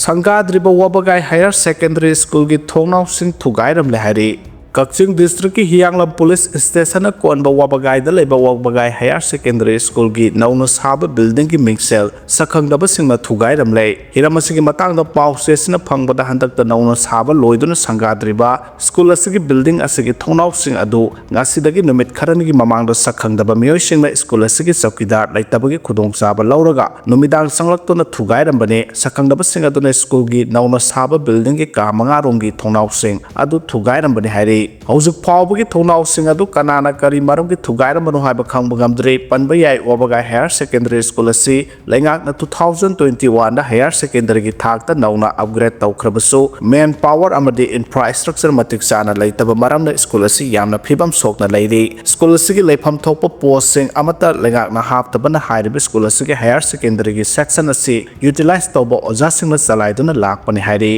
ꯁꯪꯒꯥꯗ꯭ꯔꯤꯕ ꯋꯥꯕꯒꯥꯏ Higher Secondary Schoolꯒꯤ ꯊꯣꯡꯅꯥꯎꯁꯤꯡ ꯊꯨꯒꯥꯏꯔꯝꯂꯦ ꯍꯥꯏꯔꯤ꯫ ꯀꯛꯆꯤꯡ districtꯀꯤ ꯍꯤꯌꯥꯡꯂꯝ police stationꯅ ꯀꯣꯟꯕ ꯋꯥꯕꯒꯥꯏꯗ ꯂꯩꯕ ꯋꯥꯕꯒꯥꯏ Higher Secondary Schoolꯒꯤ ꯅꯧꯅ ꯁꯥꯕ buildingꯒꯤ ꯃꯤꯡꯁꯦꯜ ꯁꯛꯈꯪꯗꯕꯁꯤꯡꯅ ꯊꯨꯒꯥꯏꯔꯝꯂꯦ꯫ ꯍꯤꯔꯝ ꯑꯁꯤꯒꯤ ꯃꯇꯥꯡꯗ ꯄꯥꯎ ꯆꯦꯁꯤꯅ ꯐꯪꯕꯗ, ꯍꯟꯗꯛꯇ ꯅꯧꯅ ꯁꯥꯕ ꯂꯣꯏꯗꯨꯅ ꯁꯪꯒꯥꯗ꯭ꯔꯤꯕ school ꯑꯁꯤꯒꯤ building ꯑꯁꯤꯒꯤ ꯊꯣꯡꯅꯥꯎꯁꯤꯡ ꯑꯗꯨ ꯉꯁꯤꯗꯒꯤ ꯅꯨꯃꯤꯠ ꯈꯔꯅꯤꯒꯤ ꯃꯃꯥꯡꯗ ꯁꯛꯈꯪꯗꯕ ꯃꯤꯑꯣꯏꯁꯤꯡꯅ school ꯑꯁꯤꯒꯤ ꯆꯧꯀꯤꯗꯥꯔ ꯂꯩꯇꯕꯒꯤ ꯈꯨꯗꯣꯡꯆꯥꯕ ꯂꯧꯔꯒ ꯅꯨꯃꯤꯗꯥꯡ ꯆꯪꯂꯛꯇꯨꯅ ꯊꯨꯒꯥꯏꯔꯝꯕꯅꯤ꯫ ꯁꯛꯈꯪꯗꯕꯁꯤꯡ ꯑꯗꯨꯅ schoolꯒꯤ ꯅꯧꯅ ꯁꯥꯕ buildingꯒꯤ ꯀꯥ ꯃꯉꯥ ꯔꯣꯝꯒꯤ ꯊꯣꯡꯅꯥꯎꯁꯤꯡ ꯑꯗꯨ ꯊꯨꯒꯥꯏꯔꯝꯕꯅꯤ ꯍꯥꯏꯔꯤ꯫ ꯍꯧꯖꯤꯛ ꯐꯥꯎꯕꯒꯤ ꯊꯣꯡꯅꯥꯎꯁꯤꯡ ꯑꯗꯨ ꯀꯅꯥꯅ ꯀꯔꯤ ꯃꯔꯝꯒꯤ ꯊꯨꯒꯥꯏꯔꯝꯕꯅꯣ ꯍꯥꯏꯕ ꯈꯪꯕ ꯉꯝꯗ꯭ꯔꯤ꯫ ꯄꯟꯕ ꯌꯥꯏ, ꯋꯥꯕꯒꯥꯏ Higher Secondary School ꯑꯁꯤ ꯂꯩꯉꯥꯛꯅ two thousand twenty oneꯗ higher secondaryꯒꯤ ꯊꯥꯛꯇ ꯅꯧꯅ upgrade ꯇꯧꯈ꯭ꯔꯕꯁꯨ, man power ꯑꯃꯗꯤ infrastructure ꯃꯇꯤꯛ ꯆꯥꯅ ꯂꯩꯇꯕ ꯃꯔꯝꯅ school ꯑꯁꯤ ꯌꯥꯝꯅ ꯐꯤꯕꯝ ꯁꯣꯛꯅ ꯂꯩꯔꯤ꯫ School ꯑꯁꯤꯒꯤ ꯂꯩꯐꯝ ꯊꯣꯛꯄ postꯁꯤꯡ ꯑꯃꯠꯇ ꯂꯩꯉꯥꯛꯅ ꯍꯥꯞꯇꯕꯅ ꯍꯥꯏꯔꯤꯕ school ꯑꯁꯤꯒꯤ higher secondary section ꯑꯁꯤ utilize ꯇꯧꯕ ꯑꯣꯖꯥꯁꯤꯡꯅ ꯆꯂꯥꯏꯗꯨꯅ ꯂꯥꯛꯄꯅꯤ ꯍꯥꯏꯔꯤ꯫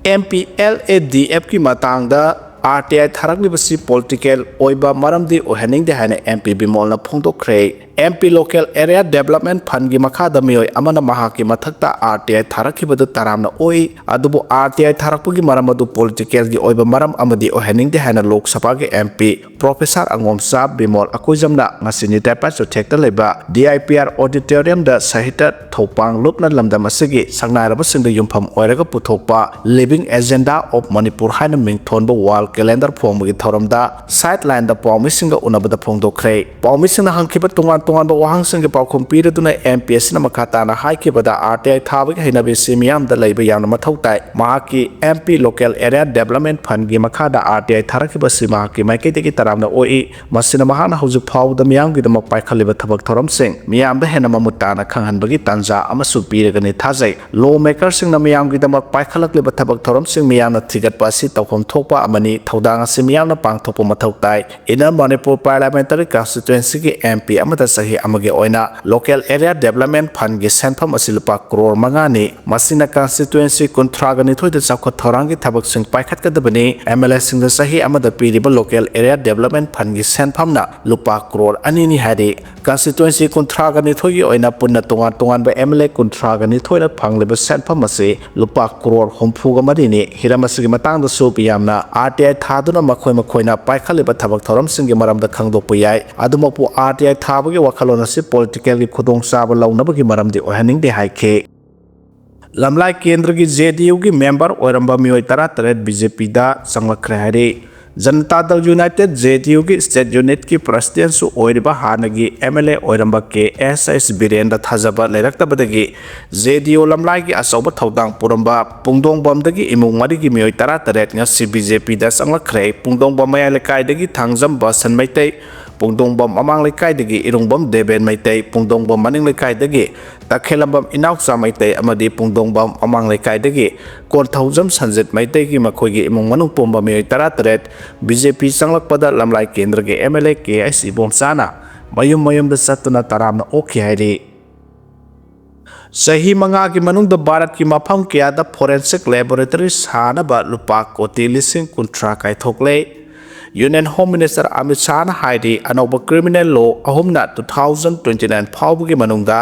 MPLADFꯀꯤ ꯃꯇꯥꯡꯗ RTI ꯊꯥꯔꯛꯂꯤꯕꯁꯤ political ꯑꯣꯏꯕ ꯃꯔꯝꯗꯤ ꯑꯣꯏꯍꯟꯅꯤꯡꯗꯦ ꯍꯥꯏꯅ MP ꯕꯤꯃꯣꯜꯅ ꯐꯣꯡꯗꯣꯛꯈ꯭ꯔꯦ꯫ M P Local Area Development Fundꯀꯤ ꯃꯈꯥꯗ ꯃꯤꯑꯣꯏ ꯑꯃꯅ ꯃꯍꯥꯛꯀꯤ ꯃꯊꯛꯇ ꯑꯥꯔ ꯇꯤ ꯑꯥꯏ ꯊꯥꯔꯛꯈꯤꯕꯗꯨ ꯇꯔꯥꯝꯅ ꯑꯣꯛꯏ, ꯑꯗꯨꯕꯨ ꯑꯥꯔ ꯇꯤ ꯑꯥꯏ ꯊꯥꯔꯛꯄꯒꯤ ꯃꯔꯝ ꯑꯗꯨ politicalꯒꯤ ꯑꯣꯏꯕ ꯃꯔꯝ ꯑꯃꯗꯤ ꯑꯣꯏꯍꯟꯅꯤꯡꯗꯦ ꯍꯥꯏꯅ ꯂꯣꯛ ꯁꯚꯥꯒꯤ ꯑꯦꯝ ꯄꯤ Professor ꯑꯉꯣꯝꯆꯥ ꯕꯤꯃꯣꯜ ꯑꯀꯣꯏꯖꯝꯅ ꯉꯁꯤ ꯅꯤꯇꯥꯏ ꯄꯥꯏꯁꯨꯊꯦꯛꯇ ꯂꯩꯕ ꯗꯤ ꯑꯥꯏ ꯄꯤ ꯑꯥꯔ Auditoriumꯗ ꯁꯍꯤꯇ ꯊꯧꯄꯥꯡ ꯂꯨꯞꯅ ꯂꯝꯗꯝ ꯑꯁꯤꯒꯤ ꯁꯛꯅꯥꯏꯔꯕꯁꯤꯡꯗ ꯌꯨꯝꯐꯝ ꯑꯣꯏꯔꯒ ꯄꯨꯊꯣꯛꯄ Living Agenda of Manipur ꯍꯥꯏꯅ ꯃꯤꯡ ꯊꯣꯟꯕ wall calendar ꯐꯣꯡꯕꯒꯤ ꯊꯧꯔꯝꯗ sidelineꯗ ꯄꯥꯎꯃꯤꯁꯤꯡꯒ ꯎꯅꯕꯗ ꯐꯣꯡꯗꯣꯛꯈ꯭ꯔꯦ꯫ ꯄꯥꯎꯃꯤꯁꯤꯡꯅ ꯍꯪꯈꯤꯕ ꯇꯣꯉꯥꯟ ꯇꯣꯉꯥꯟꯕ ꯋꯥꯍꯪꯁꯤꯡꯒꯤ ꯄꯥꯎꯈꯨꯝ ꯄꯤꯔꯗꯨꯅ ꯑꯦꯝ ꯄꯤ ꯑꯁꯤꯅ ꯃꯈꯥ ꯇꯥꯅ ꯍꯥꯏꯈꯤꯕꯗ, ꯑꯥꯔ ꯇꯤ ꯑꯥꯏ ꯊꯥꯕꯒꯤ ꯍꯩꯅꯕꯤ ꯑꯁꯤ ꯃꯤꯌꯥꯝꯗ ꯂꯩꯕ ꯌꯥꯝꯅ ꯃꯊꯧ ꯇꯥꯏ꯫ ꯃꯍꯥꯛꯀꯤ M P Local Area Development Fundꯀꯤ ꯃꯈꯥꯗ ꯑꯥꯔ ꯇꯤ ꯑꯥꯏ ꯊꯥꯔꯛꯈꯤꯕ ꯑꯁꯤ ꯃꯍꯥꯛꯀꯤ ꯃꯥꯏꯀꯩꯗꯒꯤ ꯇꯔꯥꯝꯅ ꯑꯣꯛꯏ꯫ ꯃꯁꯤꯅ ꯃꯍꯥꯛꯅ ꯍꯧꯖꯤꯛ ꯐꯥꯎꯕꯗ ꯃꯤꯌꯥꯝꯒꯤꯗꯃꯛ ꯄꯥꯏꯈꯠꯂꯤꯕ ꯊꯕꯛ ꯊꯧꯔꯝꯁꯤꯡ ꯃꯤꯌꯥꯝꯗ ꯍꯦꯟꯅ ꯃꯃꯨꯠ ꯇꯥꯅ ꯈꯪꯍꯟꯕꯒꯤ ꯇꯥꯟꯖꯥ ꯑꯃꯁꯨ ꯄꯤꯔꯒꯅꯤ ꯊꯥꯖꯩ꯫ Law makerꯁꯤꯡꯅ ꯃꯤꯌꯥꯝꯒꯤꯗꯃꯛ ꯄꯥꯏꯈꯠꯂꯛꯂꯤꯕ ꯊꯕꯛ ꯊꯧꯔꯝꯁꯤꯡ ꯃꯤꯌꯥꯝꯅ ꯊꯤꯒꯠꯄ ꯑꯁꯤ ꯇꯧꯐꯝ ꯊꯣꯛꯄ ꯑꯃꯅꯤ꯫ ꯊꯧꯗꯥꯡ ꯑꯁꯤ ꯃꯤꯌꯥꯝꯅ ꯄꯥꯡꯊꯣꯛꯄ ꯃꯊꯧ ꯇꯥꯏ꯫ Inner Manipur Parliamentary Constituencyꯒꯤ ꯑꯦꯝ ꯄꯤ ꯑꯃꯗ ꯆꯍꯤ ꯑꯃꯒꯤ ꯑꯣꯏꯅ Local Area Development Fundꯀꯤ ꯁꯦꯟꯐꯝ ꯑꯁꯤ ꯂꯨꯄꯥ ꯀ꯭ꯔꯣꯔ ꯃꯉꯥꯅꯤ꯫ ꯃꯁꯤꯅ constituency ꯀꯨꯟꯊ꯭ꯔꯥꯒ ꯅꯤꯊꯣꯏꯗ ꯆꯥꯎꯈꯠ ꯊꯧꯔꯥꯡꯒꯤ ꯊꯕꯛꯁꯤꯡ ꯄꯥꯏꯈꯠꯀꯗꯕꯅꯤ꯫ ꯑꯦꯝ ꯑꯦꯜ ꯑꯦꯁꯤꯡꯗ ꯆꯍꯤ ꯑꯃꯗ ꯄꯤꯔꯤꯕ Local Area Development Fundꯀꯤ ꯁꯦꯟꯐꯝꯅ ꯂꯨꯄꯥ ꯀ꯭ꯔꯣꯔ ꯑꯅꯤꯅꯤ ꯍꯥꯏꯔꯤ꯫ Constituency ꯀꯨꯟꯊ꯭ꯔꯥꯒ ꯅꯤꯊꯣꯏꯒꯤ ꯑꯣꯏꯅ ꯄꯨꯟꯅ ꯇꯣꯉꯥꯟ ꯇꯣꯉꯥꯟꯕ ꯑꯦꯝ ꯑꯦꯜ ꯑꯦ ꯀꯨꯟꯊ꯭ꯔꯥꯒ ꯅꯤꯊꯣꯏꯅ ꯐꯪꯂꯤꯕ ꯁꯦꯟꯐꯝ ꯑꯁꯤ ꯂꯨꯄꯥ ꯀ꯭ꯔꯣꯔ ꯍꯨꯝꯐꯨꯒ ꯃꯔꯤꯅꯤ꯫ ꯍꯤꯔꯝ ꯑꯁꯤꯒꯤ ꯃꯇꯥꯡꯗꯁꯨ ꯃꯤꯌꯥꯝꯅ ꯑꯥꯔ ꯇꯤ ꯑꯥꯏ ꯊꯥꯗꯨꯅ ꯃꯈꯣꯏ ꯃꯈꯣꯏꯅ ꯄꯥꯏꯈꯠꯂꯤꯕ ꯊꯕꯛ ꯊꯧꯔꯝꯁꯤꯡꯒꯤ ꯃꯔꯝꯗ ꯈꯪꯗꯣꯛꯄ ꯌꯥꯏ꯫ ꯑꯗꯨꯃꯛꯄꯨ, ꯑꯥꯔ ꯇꯤ ꯑꯥꯏ ꯊꯥꯕꯒꯤ ꯋꯥꯈꯜꯂꯣꯟ ꯑꯁꯤ politicalꯒꯤ ꯈꯨꯗꯣꯡꯆꯥꯕ ꯂꯧꯅꯕꯒꯤ ꯃꯔꯝꯗꯤ ꯑꯣꯏꯍꯟꯅꯤꯡꯗꯦ ꯍꯥꯏꯈꯤ꯫ ꯂꯝꯂꯥꯏ ꯀꯦꯟꯗ꯭ꯔꯒꯤ ꯖꯦ ꯗꯤ ꯌꯨꯒꯤ member ꯑꯣꯏꯔꯝꯕ ꯃꯤꯑꯣꯏ ꯇꯔꯥꯇꯔꯦꯠ ꯕꯤ ꯖꯦ ꯄꯤꯗ ꯆꯪꯂꯛꯈ꯭ꯔꯦ ꯍꯥꯏꯔꯤ꯫ ꯖꯅꯇꯥ ꯗꯜ ꯌꯨꯅꯥꯏꯇꯦꯗ, ꯖꯦ ꯗꯤ ꯌꯨꯒꯤ state unitꯀꯤ presidentꯁꯨ ꯑꯣꯏꯔꯤꯕ ꯍꯥꯟꯅꯒꯤ ꯑꯦꯝ ꯑꯦꯜ ꯑꯦ ꯑꯣꯏꯔꯝꯕ ꯀꯦ ꯑꯦꯁ ꯑꯦꯁ ꯕꯤꯔꯦꯟꯗ ꯊꯥꯖꯕ ꯂꯩꯔꯛꯇꯕꯗꯒꯤ ꯖꯦ ꯗꯤ ꯌꯨ ꯂꯝꯂꯥꯏꯒꯤ ꯑꯆꯧꯕ ꯊꯧꯗꯥꯡ ꯄꯨꯔꯝꯕ ꯄꯨꯡꯗꯣꯡꯕꯝꯗꯒꯤ ꯏꯃꯨꯡ ꯃꯔꯤꯒꯤ ꯃꯤꯑꯣꯏ ꯇꯔꯥꯇꯔꯦꯠ ꯉꯁꯤ ꯕꯤ ꯖꯦ ꯄꯤꯗ ꯆꯪꯂꯛꯈ꯭ꯔꯦ꯫ ꯄꯨꯡꯗꯣꯡꯕꯝ ꯃꯌꯥꯏ ꯂꯩꯀꯥꯏꯗꯒꯤ ꯊꯥꯡꯖꯝ ꯕꯁꯟ ꯃꯩꯇꯩ, ꯄꯨꯡꯗꯣꯡꯕꯝ ꯃꯃꯥꯡ ꯂꯩꯀꯥꯏꯗꯒꯤ ꯏꯔꯨꯡꯕꯝ ꯗꯦꯕꯦꯟ ꯃꯩꯇꯩ, ꯄꯨꯡꯗꯣꯡꯕꯝ ꯃꯅꯤꯡ ꯂꯩꯀꯥꯏꯗꯒꯤ ꯇꯈꯦꯂꯝꯕꯝ ꯏꯅꯥꯎꯆꯥ ꯃꯩꯇꯩ ꯑꯃꯗꯤ ꯄꯨꯡꯗꯣꯡꯕꯝ ꯃꯃꯥꯡ ꯂꯩꯀꯥꯏꯗꯒꯤ ꯀꯣꯟꯊꯧꯖꯝ ꯁꯟꯖꯤꯠ ꯃꯩꯇꯩꯒꯤ ꯃꯈꯣꯏꯒꯤ ꯏꯃꯨꯡ ꯃꯅꯨꯡ ꯄꯨꯝꯕ ꯃꯤꯑꯣꯏ ꯇꯔꯥꯇꯔꯦꯠ ꯕꯤ ꯖꯦ ꯄꯤ ꯆꯪꯂꯛꯄꯗ ꯂꯝꯂꯥꯏ ꯀꯦꯟꯗ꯭ꯔꯒꯤ M L A K H ꯏꯕꯣꯝꯆꯥꯅ ꯃꯌꯨꯝ ꯃꯌꯨꯝꯗ ꯆꯠꯇꯨꯅ ꯇꯔꯥꯝꯅ ꯑꯣꯛꯈꯤ ꯍꯥꯏꯔꯤ꯫ ꯆꯍꯤ ꯃꯉꯥꯒꯤ ꯃꯅꯨꯡꯗ ꯚꯥꯔꯠꯀꯤ ꯃꯐꯝ ꯀꯌꯥꯗ forensic laboratory ꯁꯥꯅꯕ ꯂꯨꯄꯥ ꯀꯣꯇꯤ ꯂꯤꯁꯤꯡ ꯀꯨꯟꯊ꯭ꯔꯥ ꯀꯥꯏꯊꯣꯛꯂꯦ꯫ Union Home Minister Amit Shahꯅ ꯍꯥꯏꯔꯤ, ꯑꯅꯧꯕ criminal law ꯑꯍꯨꯝꯅ two thousand twenty nine ꯐꯥꯎꯕꯒꯤ ꯃꯅꯨꯡꯗ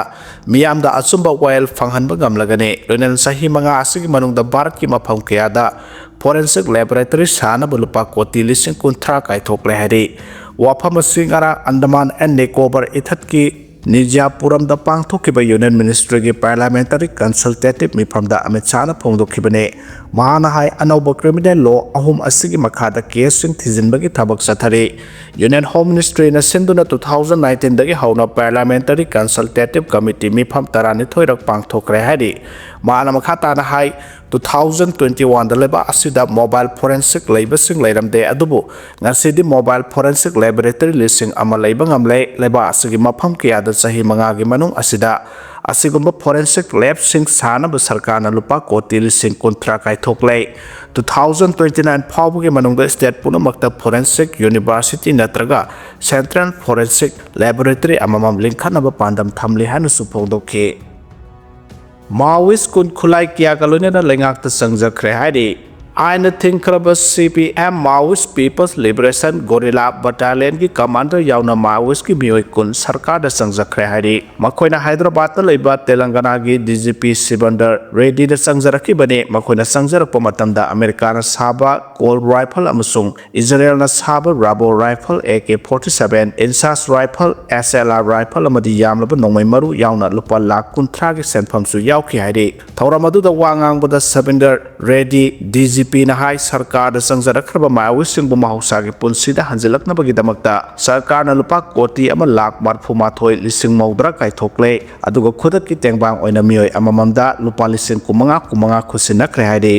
ꯃꯤꯌꯥꯝꯗ ꯑꯆꯨꯝꯕ ꯋꯥꯌꯦꯜ ꯐꯪꯍꯟꯕ ꯉꯝꯂꯒꯅꯤ꯫ ꯂꯣꯏꯅꯅ ꯆꯍꯤ ꯃꯉꯥ ꯑꯁꯤꯒꯤ ꯃꯅꯨꯡꯗ ꯚꯥꯔꯠꯀꯤ ꯃꯐꯝ ꯀꯌꯥꯗ forensic laboratory ꯁꯥꯅꯕ ꯂꯨꯄꯥ ꯀꯣꯇꯤ ꯂꯤꯁꯤꯡ ꯀꯨꯟꯊ꯭ꯔꯥ ꯀꯥꯏꯊꯣꯛꯂꯦ ꯍꯥꯏꯔꯤ꯫ ꯋꯥꯐꯝ ꯑꯁꯤ ꯉꯔꯥꯡ Andaman and Nicobar ꯏꯊꯠꯀꯤ ꯅꯤꯖꯥꯄꯨꯔꯝꯗ ꯄꯥꯡꯊꯣꯛꯈꯤꯕ Union Ministryꯒꯤ Parliamentary Consultative ꯃꯤꯐꯝꯗ ꯑꯃꯤꯠ ꯁꯥꯍꯅ ꯐꯣꯡꯗꯣꯛꯈꯤꯕꯅꯤ꯫ ꯃꯍꯥꯛꯅ ꯍꯥꯏ, ꯑꯅꯧꯕ criminal law ꯑꯍꯨꯝ ꯑꯁꯤꯒꯤ ꯃꯈꯥꯗ caseꯁꯤꯡ ꯊꯤꯖꯤꯟꯕꯒꯤ ꯊꯕꯛ ꯆꯠꯊꯔꯤ꯫ Union Home Ministryꯅ ꯁꯤꯟꯗꯨꯅ two thousand nineteenꯗꯒꯤ ꯍꯧꯅ Parliamentary Consultative Committee ꯃꯤꯐꯝ ꯇꯔꯥꯅꯤꯊꯣꯏꯔꯛ ꯄꯥꯡꯊꯣꯛꯈ꯭ꯔꯦ ꯍꯥꯏꯔꯤ꯫ ꯃꯍꯥꯛꯅ ꯃꯈꯥ ꯇꯥꯅ ꯍꯥꯏ, two thousand twenty oneꯗ ꯂꯩꯕꯥꯛ ꯑꯁꯤꯗ mobile forensic ꯂꯩꯕꯁꯤꯡ ꯂꯩꯔꯝꯗꯦ, ꯑꯗꯨꯕꯨ ꯉꯁꯤꯗꯤ mobile forensic laboratory ꯂꯤꯁꯤꯡ ꯑꯃ ꯂꯩꯕ ꯉꯝꯂꯦ꯫ ꯂꯩꯕꯥꯛ ꯑꯁꯤꯒꯤ ꯃꯐꯝ ꯀꯌꯥꯗ ꯆꯍꯤ ꯃꯉꯥꯒꯤ ꯃꯅꯨꯡ ꯑꯁꯤꯗ ꯑꯁꯤꯒꯨꯝꯕ forensic labꯁꯤꯡ ꯁꯥꯅꯕ ꯁꯔꯀꯥꯔꯅ ꯂꯨꯄꯥ ꯀꯣꯇꯤ ꯂꯤꯁꯤꯡ ꯀꯨꯟꯊ꯭ꯔꯥ ꯀꯥꯏꯊꯣꯛꯂꯦ꯫ Two thousand twenty nine ꯐꯥꯎꯕꯒꯤ ꯃꯅꯨꯡꯗ state ꯄꯨꯝꯅꯃꯛꯇ forensic university ꯅꯠꯇ꯭ꯔꯒ central forensic laboratory ꯑꯃꯃꯝ ꯂꯤꯡꯈꯠꯅꯕ ꯄꯥꯟꯗꯝ ꯊꯝꯂꯤ ꯍꯥꯏꯅꯁꯨ ꯐꯣꯡꯗꯣꯛꯈꯤ꯫ Maoist ꯀꯨꯟ ꯈꯨꯠꯂꯥꯏ ꯀꯌꯥꯒ ꯂꯣꯏꯅꯅ ꯂꯩꯉꯥꯛꯇ ꯆꯪꯖꯈ꯭ꯔꯦ ꯍꯥꯏꯔꯤ꯫ ꯑꯥꯏꯟꯅ ꯊꯤꯡꯈ꯭ꯔꯕ C P M Maoist People's Liberation Guerrilla Battalionꯒꯤ commander ꯌꯥꯎꯅ Maoistꯀꯤ ꯃꯤꯑꯣꯏ ꯀꯨꯟ ꯁꯔꯀꯥꯔꯗ ꯆꯪꯖꯈ꯭ꯔꯦ ꯍꯥꯏꯔꯤ꯫ ꯃꯈꯣꯏꯅ ꯍꯥꯏꯗ꯭ꯔꯕꯥꯗꯇ ꯂꯩꯕ ꯇꯦꯂꯪꯒꯅꯥꯒꯤ D G P Sibandar Reddyꯗ ꯆꯪꯖꯔꯛꯈꯤꯕꯅꯤ꯫ ꯃꯈꯣꯏꯅ ꯆꯪꯖꯔꯛꯄ ꯃꯇꯝꯗ ꯑꯃꯦꯔꯤꯀꯥꯅ ꯁꯥꯕ Colt rifle ꯑꯃꯁꯨꯡ ꯏꯖꯔꯦꯜꯅ ꯁꯥꯕ Rabo rifle, A K forty seven, INSAS rifle, S L R rifle ꯑꯃꯗꯤ ꯌꯥꯝꯂꯕ ꯅꯣꯡꯃꯩ ꯃꯔꯨ ꯌꯥꯎꯅ ꯂꯨꯄꯥ ꯂꯥꯈ ꯀꯨꯟꯊ꯭ꯔꯥꯒꯤ ꯁꯦꯟꯐꯝꯁꯨ ꯌꯥꯎꯈꯤ ꯍꯥꯏꯔꯤ꯫ ꯊꯧꯔꯝ ꯑꯗꯨꯗ ꯋꯥ ꯉꯥꯡꯕꯗ Sibandar Reddy, D G Pꯅ ꯍꯥꯏ, ꯁꯔꯀꯥꯔꯗ ꯆꯪꯖꯔꯛꯈ꯭ꯔꯕ ꯃꯥꯑꯣꯏꯁꯤꯡꯕꯨ ꯃꯍꯧꯁꯥꯒꯤ ꯄꯨꯟꯁꯤꯗ ꯍꯟꯖꯤꯜꯂꯛꯅꯕꯒꯤꯗꯃꯛꯇ ꯁꯔꯀꯥꯔꯅ ꯂꯨꯄꯥ ꯀꯣꯇꯤ ꯑꯃ ꯂꯥꯈ ꯃꯔꯐꯨ ꯃꯥꯊꯣꯏ ꯂꯤꯁꯤꯡ ꯃꯧꯗ꯭ꯔꯥ ꯀꯥꯏꯊꯣꯛꯂꯦ, ꯑꯗꯨꯒ ꯈꯨꯗꯛꯀꯤ ꯇꯦꯡꯕꯥꯡ ꯑꯣꯏꯅ ꯃꯤꯑꯣꯏ ꯑꯃꯃꯝꯗ ꯂꯨꯄꯥ ꯂꯤꯁꯤꯡ ꯀꯨꯟꯃꯉꯥ, ꯀꯨꯟꯃꯉꯥ ꯈꯨꯠꯁꯤꯟꯅꯈ꯭ꯔꯦ ꯍꯥꯏꯔꯤ꯫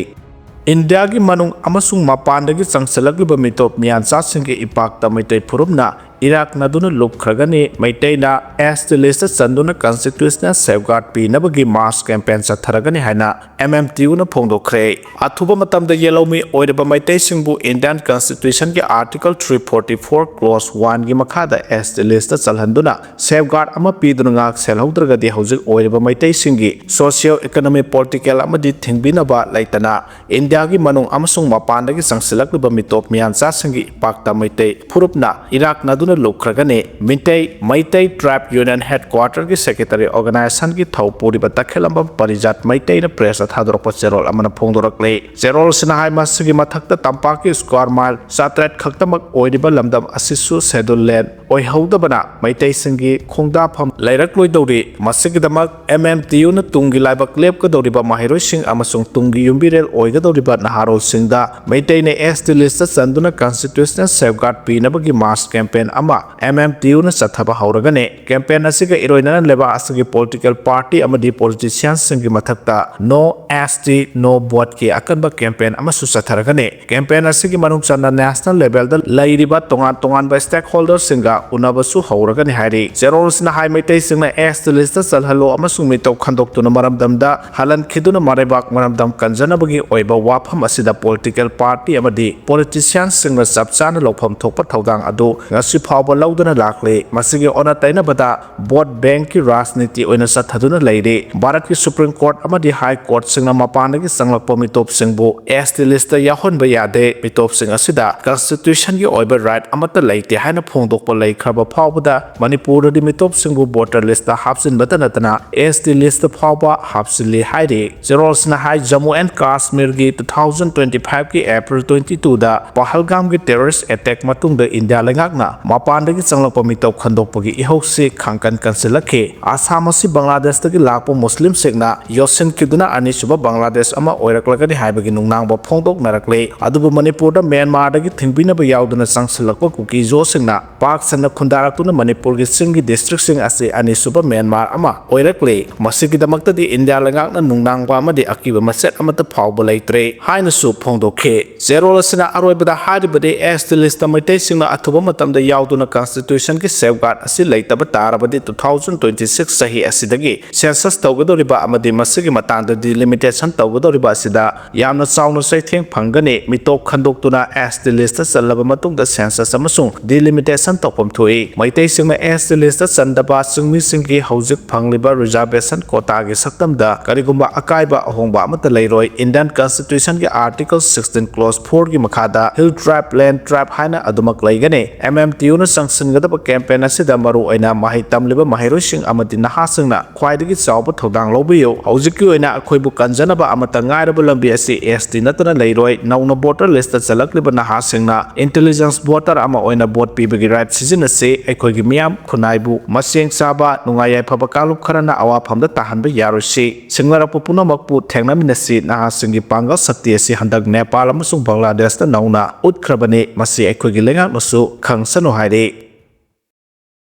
ꯏꯟꯗꯤꯌꯥꯒꯤ ꯃꯅꯨꯡ ꯑꯃꯁꯨꯡ ꯃꯄꯥꯟꯗꯒꯤ ꯆꯪꯁꯤꯜꯂꯛꯂꯤꯕ ꯃꯤꯇꯣꯞ ꯃꯤꯌꯥꯟꯆꯥꯁꯤꯡꯒꯤ ꯏꯄꯥꯛꯇ ꯃꯩꯇꯩ ꯐꯨꯔꯨꯞꯅ ꯏꯔꯥꯛꯅꯗꯨꯅ ꯂꯨꯞꯈ꯭ꯔꯒꯅꯤ꯫ ꯃꯩꯇꯩꯅ ꯑꯦꯁ ꯇꯤ ꯂꯤꯁꯇ ꯆꯟꯗꯨꯅ constitutional safeguard ꯄꯤꯅꯕꯒꯤ mass campaign ꯆꯠꯊꯔꯒꯅꯤ ꯍꯥꯏꯅ ꯑꯦꯝ ꯑꯦꯝ ꯇꯤ ꯌꯨꯅ ꯐꯣꯡꯗꯣꯛꯈ꯭ꯔꯦ꯫ ꯑꯊꯨꯕ ꯃꯇꯝꯗ ꯌꯦꯜꯍꯧꯃꯤ ꯑꯣꯏꯔꯕ ꯃꯩꯇꯩꯁꯤꯡꯕꯨ Indian Constitution ꯒꯤ Article three forty four Clause one ꯒꯤ ꯃꯈꯥꯗ ꯑꯦꯁ ꯇꯤ ꯂꯤꯁꯇ ꯆꯜꯍꯟꯗꯨꯅ safeguard ꯑꯃ ꯄꯤꯗꯨꯅ ꯉꯥꯛ ꯁꯦꯜꯍꯧꯗ꯭ꯔꯒꯗꯤ ꯍꯧꯖꯤꯛ ꯑꯣꯏꯔꯤꯕ ꯃꯩꯇꯩꯁꯤꯡꯒꯤ socio economic political ꯑꯃꯗꯤ ꯊꯤꯡꯕꯤꯅꯕ ꯂꯩꯇꯅ ꯏꯟꯗꯤꯌꯥꯒꯤ ꯃꯅꯨꯡ ꯑꯃꯁꯨꯡ ꯃꯄꯥꯟꯗꯒꯤ ꯆꯪꯁꯤꯜꯂꯛꯂꯤꯕ ꯃꯤꯇꯣꯞ ꯃꯤꯌꯥꯟꯆꯥꯁꯤꯡꯒꯤ ꯏꯄꯥꯛꯇ ꯃꯩꯇꯩ ꯐꯨꯔꯨꯞꯅ ꯏꯔꯥꯛꯅꯗꯨꯅ ꯂꯨꯞꯈ꯭ꯔꯒꯅꯤ꯫ Meitei, Meitei Tribe Union Headquarter ꯒꯤ secretary organization ꯒꯤ ꯊꯧ ꯄꯨꯔꯤꯕ ꯇꯈꯦꯂꯝꯕꯝ ꯄꯔꯤꯖꯥꯠ ꯃꯩꯇꯩꯅ press ꯇ ꯊꯥꯗꯣꯔꯛꯄ ꯆꯦꯔꯣꯜ ꯑꯃꯅ ꯐꯣꯡꯗꯣꯔꯛꯂꯤ꯫ ꯆꯦꯔꯣꯜꯁꯤꯅ ꯍꯥꯏ, ꯃꯁꯤꯒꯤ ꯃꯊꯛꯇ ꯇꯝꯄꯥꯛꯀꯤ square mile ꯆꯥꯇ꯭ꯔꯦꯠ ꯈꯛꯇꯃꯛ ꯑꯣꯏꯔꯤꯕ ꯂꯝꯗꯝ ꯑꯁꯤꯁꯨ Scheduled Land ꯑꯣꯏꯍꯧꯗꯕꯅ ꯃꯩꯇꯩꯁꯤꯡꯒꯤ ꯈꯣꯡꯗꯥꯐꯝ ꯂꯩꯔꯛꯂꯣꯏꯗꯧꯔꯤ꯫ ꯃꯁꯤꯒꯤꯗꯃꯛ ꯑꯦꯝ ꯑꯦꯝ ꯇꯤ ꯌꯨꯅ ꯇꯨꯡꯒꯤ ꯂꯥꯏꯕꯛ ꯂꯦꯞꯀꯗꯧꯔꯤꯕ ꯃꯍꯩꯔꯣꯏꯁꯤꯡ ꯑꯃꯁꯨꯡ ꯇꯨꯡꯒꯤ ꯌꯨꯝꯕꯤꯔꯦꯜ ꯑꯣꯏꯒꯗꯧꯔꯤꯕ ꯅꯍꯥꯔꯣꯜꯁꯤꯡꯗ ꯃꯩꯇꯩꯅ ꯑꯦꯁ ꯇꯤ ꯂꯤꯁꯇ ꯆꯟꯗꯨꯅ constitutional safeguard ꯄꯤꯅꯕꯒꯤ mass campaign ꯑꯃ ꯑꯦꯝ ꯑꯦꯝ ꯇꯤ ꯌꯨꯅ ꯆꯠꯊꯕ ꯍꯧꯔꯒꯅꯤ꯫ Campaign ꯑꯁꯤꯒ ꯏꯔꯣꯏꯅꯅ ꯂꯩꯕꯥꯛ ꯑꯁꯤꯒꯤ political party ꯑꯃꯗꯤ politician ꯁꯤꯡꯒꯤ ꯃꯊꯛꯇ No S T No Vote ꯀꯤ ꯑꯀꯟꯕ campaign ꯑꯃꯁꯨ ꯆꯠꯊꯔꯒꯅꯤ꯫ Campaign ꯑꯁꯤꯒꯤ ꯃꯅꯨꯡ ꯆꯟꯅ national level ꯗ ꯂꯩꯔꯤꯕ ꯇꯣꯉꯥꯟ ꯇꯣꯉꯥꯟꯕ stakeholder ꯁꯤꯡꯒ ꯎꯅꯕꯁꯨ ꯍꯧꯔꯒꯅꯤ ꯍꯥꯏꯔꯤ꯫ ꯆꯦꯔꯣꯜꯁꯤꯅ ꯍꯥꯏ, ꯃꯩꯇꯩꯁꯤꯡꯅ ꯑꯦꯁ ꯇꯤ ꯂꯤꯁꯇ ꯆꯜꯍꯜꯂꯣ ꯑꯃꯁꯨꯡ ꯃꯤꯇꯧ ꯈꯟꯗꯣꯛꯇꯨꯅ ꯃꯔꯝꯗꯝꯗ ꯍꯜꯍꯟꯈꯤꯗꯨꯅ ꯃꯔꯩꯕꯥꯛ ꯃꯔꯝꯗꯝ ꯀꯟꯖꯅꯕꯒꯤ ꯑꯣꯏꯕ ꯋꯥꯐꯝ ꯑꯁꯤꯗ political party ꯑꯃꯗꯤ politician ꯁꯤꯡꯅ ꯆꯞ ꯆꯥꯅ ꯂꯧꯐꯝ ꯊꯣꯛꯄ ꯊꯧꯗꯥꯡ ꯑꯗꯨ ꯉꯁꯤ ꯐꯥꯎꯕ ꯂꯧꯗꯨꯅ ꯂꯥꯛꯂꯤ꯫ ꯃꯁꯤꯒꯤ ꯑꯣꯟꯅ ꯇꯩꯅꯕꯗ vote bank ꯀꯤ ꯔꯥꯖꯅꯤꯇꯤ ꯑꯣꯏꯅ ꯆꯠꯊꯗꯨꯅ ꯂꯩꯔꯤ꯫ ꯚꯥꯔꯠꯀꯤ Supreme Court ꯑꯃꯗꯤ High Court ꯁꯤꯡꯅ ꯃꯄꯥꯟꯗꯒꯤ ꯆꯪꯂꯛꯄ ꯃꯤꯇꯣꯞꯁꯤꯡꯕꯨ ꯑꯦꯁ ꯇꯤ ꯂꯤꯁꯇ ꯌꯥꯎꯍꯟꯕ ꯌꯥꯗꯦ꯫ ꯃꯤꯇꯣꯞꯁꯤꯡ ꯑꯁꯤꯗ constitution ꯒꯤ ꯑꯣꯏꯕ right ꯑꯃꯠꯇ ꯂꯩꯇꯦ ꯍꯥꯏꯅ ꯐꯣꯡꯗꯣꯛꯄ ꯂꯩꯈ꯭ꯔꯕ ꯐꯥꯎꯕꯗ ꯃꯅꯤꯄꯨꯔꯗꯗꯤ ꯃꯤꯇꯣꯞꯁꯤꯡꯕꯨ voter list ꯇ ꯍꯥꯞꯆꯤꯟꯕꯇ ꯅꯠꯇꯅ ꯑꯦꯁ ꯇꯤ ꯂꯤꯁꯇ ꯐꯥꯎꯕ ꯍꯥꯞꯆꯤꯜꯂꯤ ꯍꯥꯏꯔꯤ꯫ ꯆꯦꯔꯣꯜꯁꯤꯅ ꯍꯥꯏ, ꯖꯝꯃꯨ and ꯀꯥꯁꯃꯤꯔꯒꯤ two thousand twenty five ꯀꯤ April twenty two ꯗ ꯄꯍꯜꯒꯥꯝꯒꯤ terrorist attack ꯃꯇꯨꯡꯗ ꯏꯟꯗꯤꯌꯥ ꯂꯩꯉꯥꯛꯅ ꯃꯄꯥꯟꯗꯒꯤ ꯆꯪꯂꯛꯄ ꯃꯤꯇꯧ ꯈꯟꯗꯣꯛꯄꯒꯤ ꯏꯍꯧꯁꯤ ꯈꯥꯡꯀꯟ ꯀꯟꯁꯤꯜꯂꯛꯈꯤ꯫ ꯑꯁꯥꯝ ꯑꯁꯤ ꯕꯪꯒ꯭ꯂꯥꯗꯦꯁꯇꯒꯤ ꯂꯥꯛꯄ ꯃꯨꯁꯂꯤꯝꯁꯤꯡꯅ ꯌꯣꯠꯁꯤꯟꯈꯤꯗꯨꯅ ꯑꯅꯤꯁꯨꯕ ꯕꯪꯒ꯭ꯂꯥꯗꯦꯁ ꯑꯃ ꯑꯣꯏꯔꯛꯂꯒꯅꯤ ꯍꯥꯏꯕꯒꯤ ꯅꯨꯡꯅꯥꯡꯕ ꯐꯣꯡꯗꯣꯛꯅꯔꯛꯂꯤ꯫ ꯑꯗꯨꯕꯨ ꯃꯅꯤꯄꯨꯔꯗ ꯃ꯭ꯌꯥꯟꯃꯥꯔꯗꯒꯤ ꯊꯤꯡꯕꯤꯅꯕ ꯌꯥꯎꯗꯨꯅ ꯆꯪꯁꯤꯜꯂꯛꯄ ꯀꯨꯀꯤꯖꯣꯁꯤꯡꯅ ꯄꯥꯛ ꯁꯟꯅ ꯈꯨꯟꯗꯥꯔꯛꯇꯨꯅ ꯃꯅꯤꯄꯨꯔꯒꯤ ꯆꯤꯡꯒꯤ district ꯁꯤꯡ ꯑꯁꯤ ꯑꯅꯤꯁꯨꯕ ꯃ꯭ꯌꯥꯟꯃꯥꯔ ꯑꯃ ꯑꯣꯏꯔꯛꯂꯤ꯫ ꯃꯁꯤꯒꯤꯗꯃꯛꯇꯗꯤ ꯏꯟꯗꯤꯌꯥ ꯂꯩꯉꯥꯛꯅ ꯅꯨꯡꯅꯥꯡꯕ ꯑꯃꯗꯤ ꯑꯀꯤꯕ ꯃꯆꯦꯠ ꯑꯃꯠꯇ ꯐꯥꯎꯕ ꯂꯩꯇ꯭ꯔꯦ ꯍꯥꯏꯅꯁꯨ ꯐꯣꯡꯗꯣꯛꯈꯤ꯫ ꯆꯦꯔꯣꯜ ꯑꯁꯤꯅ ꯑꯔꯣꯏꯕꯗ ꯍꯥꯏꯔꯤꯕꯗꯤ ꯑꯦꯁ ꯇꯤ ꯂꯤꯁꯇ ꯃꯩꯇꯩꯁꯤꯡꯅ ꯑꯊꯨꯕ ꯃꯇꯝꯗ ꯌꯥꯎ ꯑꯗꯨꯅ Constitution ꯒꯤ safeguard ꯑꯁꯤ ꯂꯩꯇꯕ ꯇꯥꯔꯕꯗꯤ two thousand twenty six ꯆꯍꯤ ꯑꯁꯤꯗꯒꯤ census ꯇꯧꯒꯗꯧꯔꯤꯕ ꯑꯃꯗꯤ ꯃꯁꯤꯒꯤ ꯃꯇꯥꯡꯗ delimitation ꯇꯧꯒꯗꯧꯔꯤꯕ ꯑꯁꯤꯗ ꯌꯥꯝꯅ ꯆꯥꯎꯅ ꯆꯩꯊꯦꯡ ꯐꯪꯒꯅꯤ꯫ ꯃꯤꯇꯣꯞ ꯈꯟꯗꯣꯛꯇꯨꯅ S T list ꯆꯜꯂꯕ ꯃꯇꯨꯡꯗ census ꯑꯃꯁꯨꯡ delimitation ꯇꯧꯐꯝ ꯊꯣꯛꯏ꯫ ꯃꯩꯇꯩꯁꯤꯡꯅ S T list ꯆꯟꯗꯕ ꯆꯤꯡꯃꯤꯁꯤꯡꯒꯤ ꯍꯧꯖꯤꯛ ꯐꯪꯂꯤꯕ reservation quota ꯒꯤ ꯁꯛꯇꯝꯗ ꯀꯔꯤꯒꯨꯝꯕ ꯑꯀꯥꯏꯕ ꯑꯍꯣꯡꯕ ꯑꯃꯠꯇ ꯂꯩꯔꯣꯏ꯫ Indian Constitution ꯒꯤ Article sixteen Clause four ꯒꯤ ꯃꯈꯥꯗ Hill Tribe, Land Tribe ꯍꯥꯏꯅ ꯑꯗꯨꯃꯛ ꯂꯩꯒꯅꯤ꯫ M M T U ꯅ ꯆꯪꯁꯤꯟꯒꯗꯕ campaign ꯑꯁꯤꯗ ꯃꯔꯨꯑꯣꯏꯅ ꯃꯍꯩ ꯇꯝꯂꯤꯕ ꯃꯍꯩꯔꯣꯏꯁꯤꯡ ꯑꯃꯗꯤ ꯅꯍꯥꯁꯤꯡꯅ ꯈ꯭ꯋꯥꯏꯗꯒꯤ ꯆꯥꯎꯕ ꯊꯧꯗꯥꯡ ꯂꯧꯕꯤꯌꯨ꯫ ꯍꯧꯖꯤꯛꯀꯤ ꯑꯣꯏꯅ ꯑꯩꯈꯣꯏꯕꯨ ꯀꯟꯖꯅꯕ ꯑꯃꯠꯇ ꯉꯥꯏꯔꯕ ꯂꯝꯕꯤ ꯑꯁꯤ S T ꯅꯠꯇꯅ ꯂꯩꯔꯣꯏ꯫ ꯅꯧꯅ voter list ꯆꯜꯂꯛꯂꯤꯕ ꯅꯍꯥꯁꯤꯡꯅ intelligence voter ꯑꯃ ꯑꯣꯏꯅ vote ꯄꯤꯕꯒꯤ right ꯁꯤꯖꯤꯟꯅꯁꯤ꯫ ꯑꯩꯈꯣꯏꯒꯤ ꯃꯤꯌꯥꯝ ꯈꯨꯟꯅꯥꯏꯕꯨ ꯃꯆꯦꯡ ꯆꯥꯕ, ꯅꯨꯡꯉꯥꯏ ꯌꯥꯏꯐꯕ ꯀꯥꯡꯂꯨꯞ ꯈꯔꯅ ꯑꯋꯥꯐꯝꯗ ꯇꯥꯍꯟꯕ ꯌꯥꯔꯣꯏꯁꯤ꯫ ꯁꯤꯡꯅꯔꯛꯄ ꯄꯨꯝꯅꯃꯛꯄꯨ ꯊꯦꯡꯅꯃꯤꯟꯅꯁꯤ꯫ ꯅꯍꯥꯁꯤꯡꯒꯤ ꯄꯥꯡꯒꯜ ꯁꯛꯇꯤ ꯑꯁꯤ ꯍꯟꯗꯛ ꯅꯦꯄꯥꯜ ꯑꯃꯁꯨꯡ ꯕꯪꯒ꯭ꯂꯥꯗꯦꯁꯇ ꯅꯧꯅ ꯎꯠꯈ꯭ꯔꯕꯅꯤ꯫ ꯃꯁꯤ ꯑꯩꯈꯣꯏꯒꯤ ꯂꯩꯉꯥꯛꯅꯁꯨ ꯈꯪꯁꯅꯨ ꯍꯥꯏꯔꯤ꯫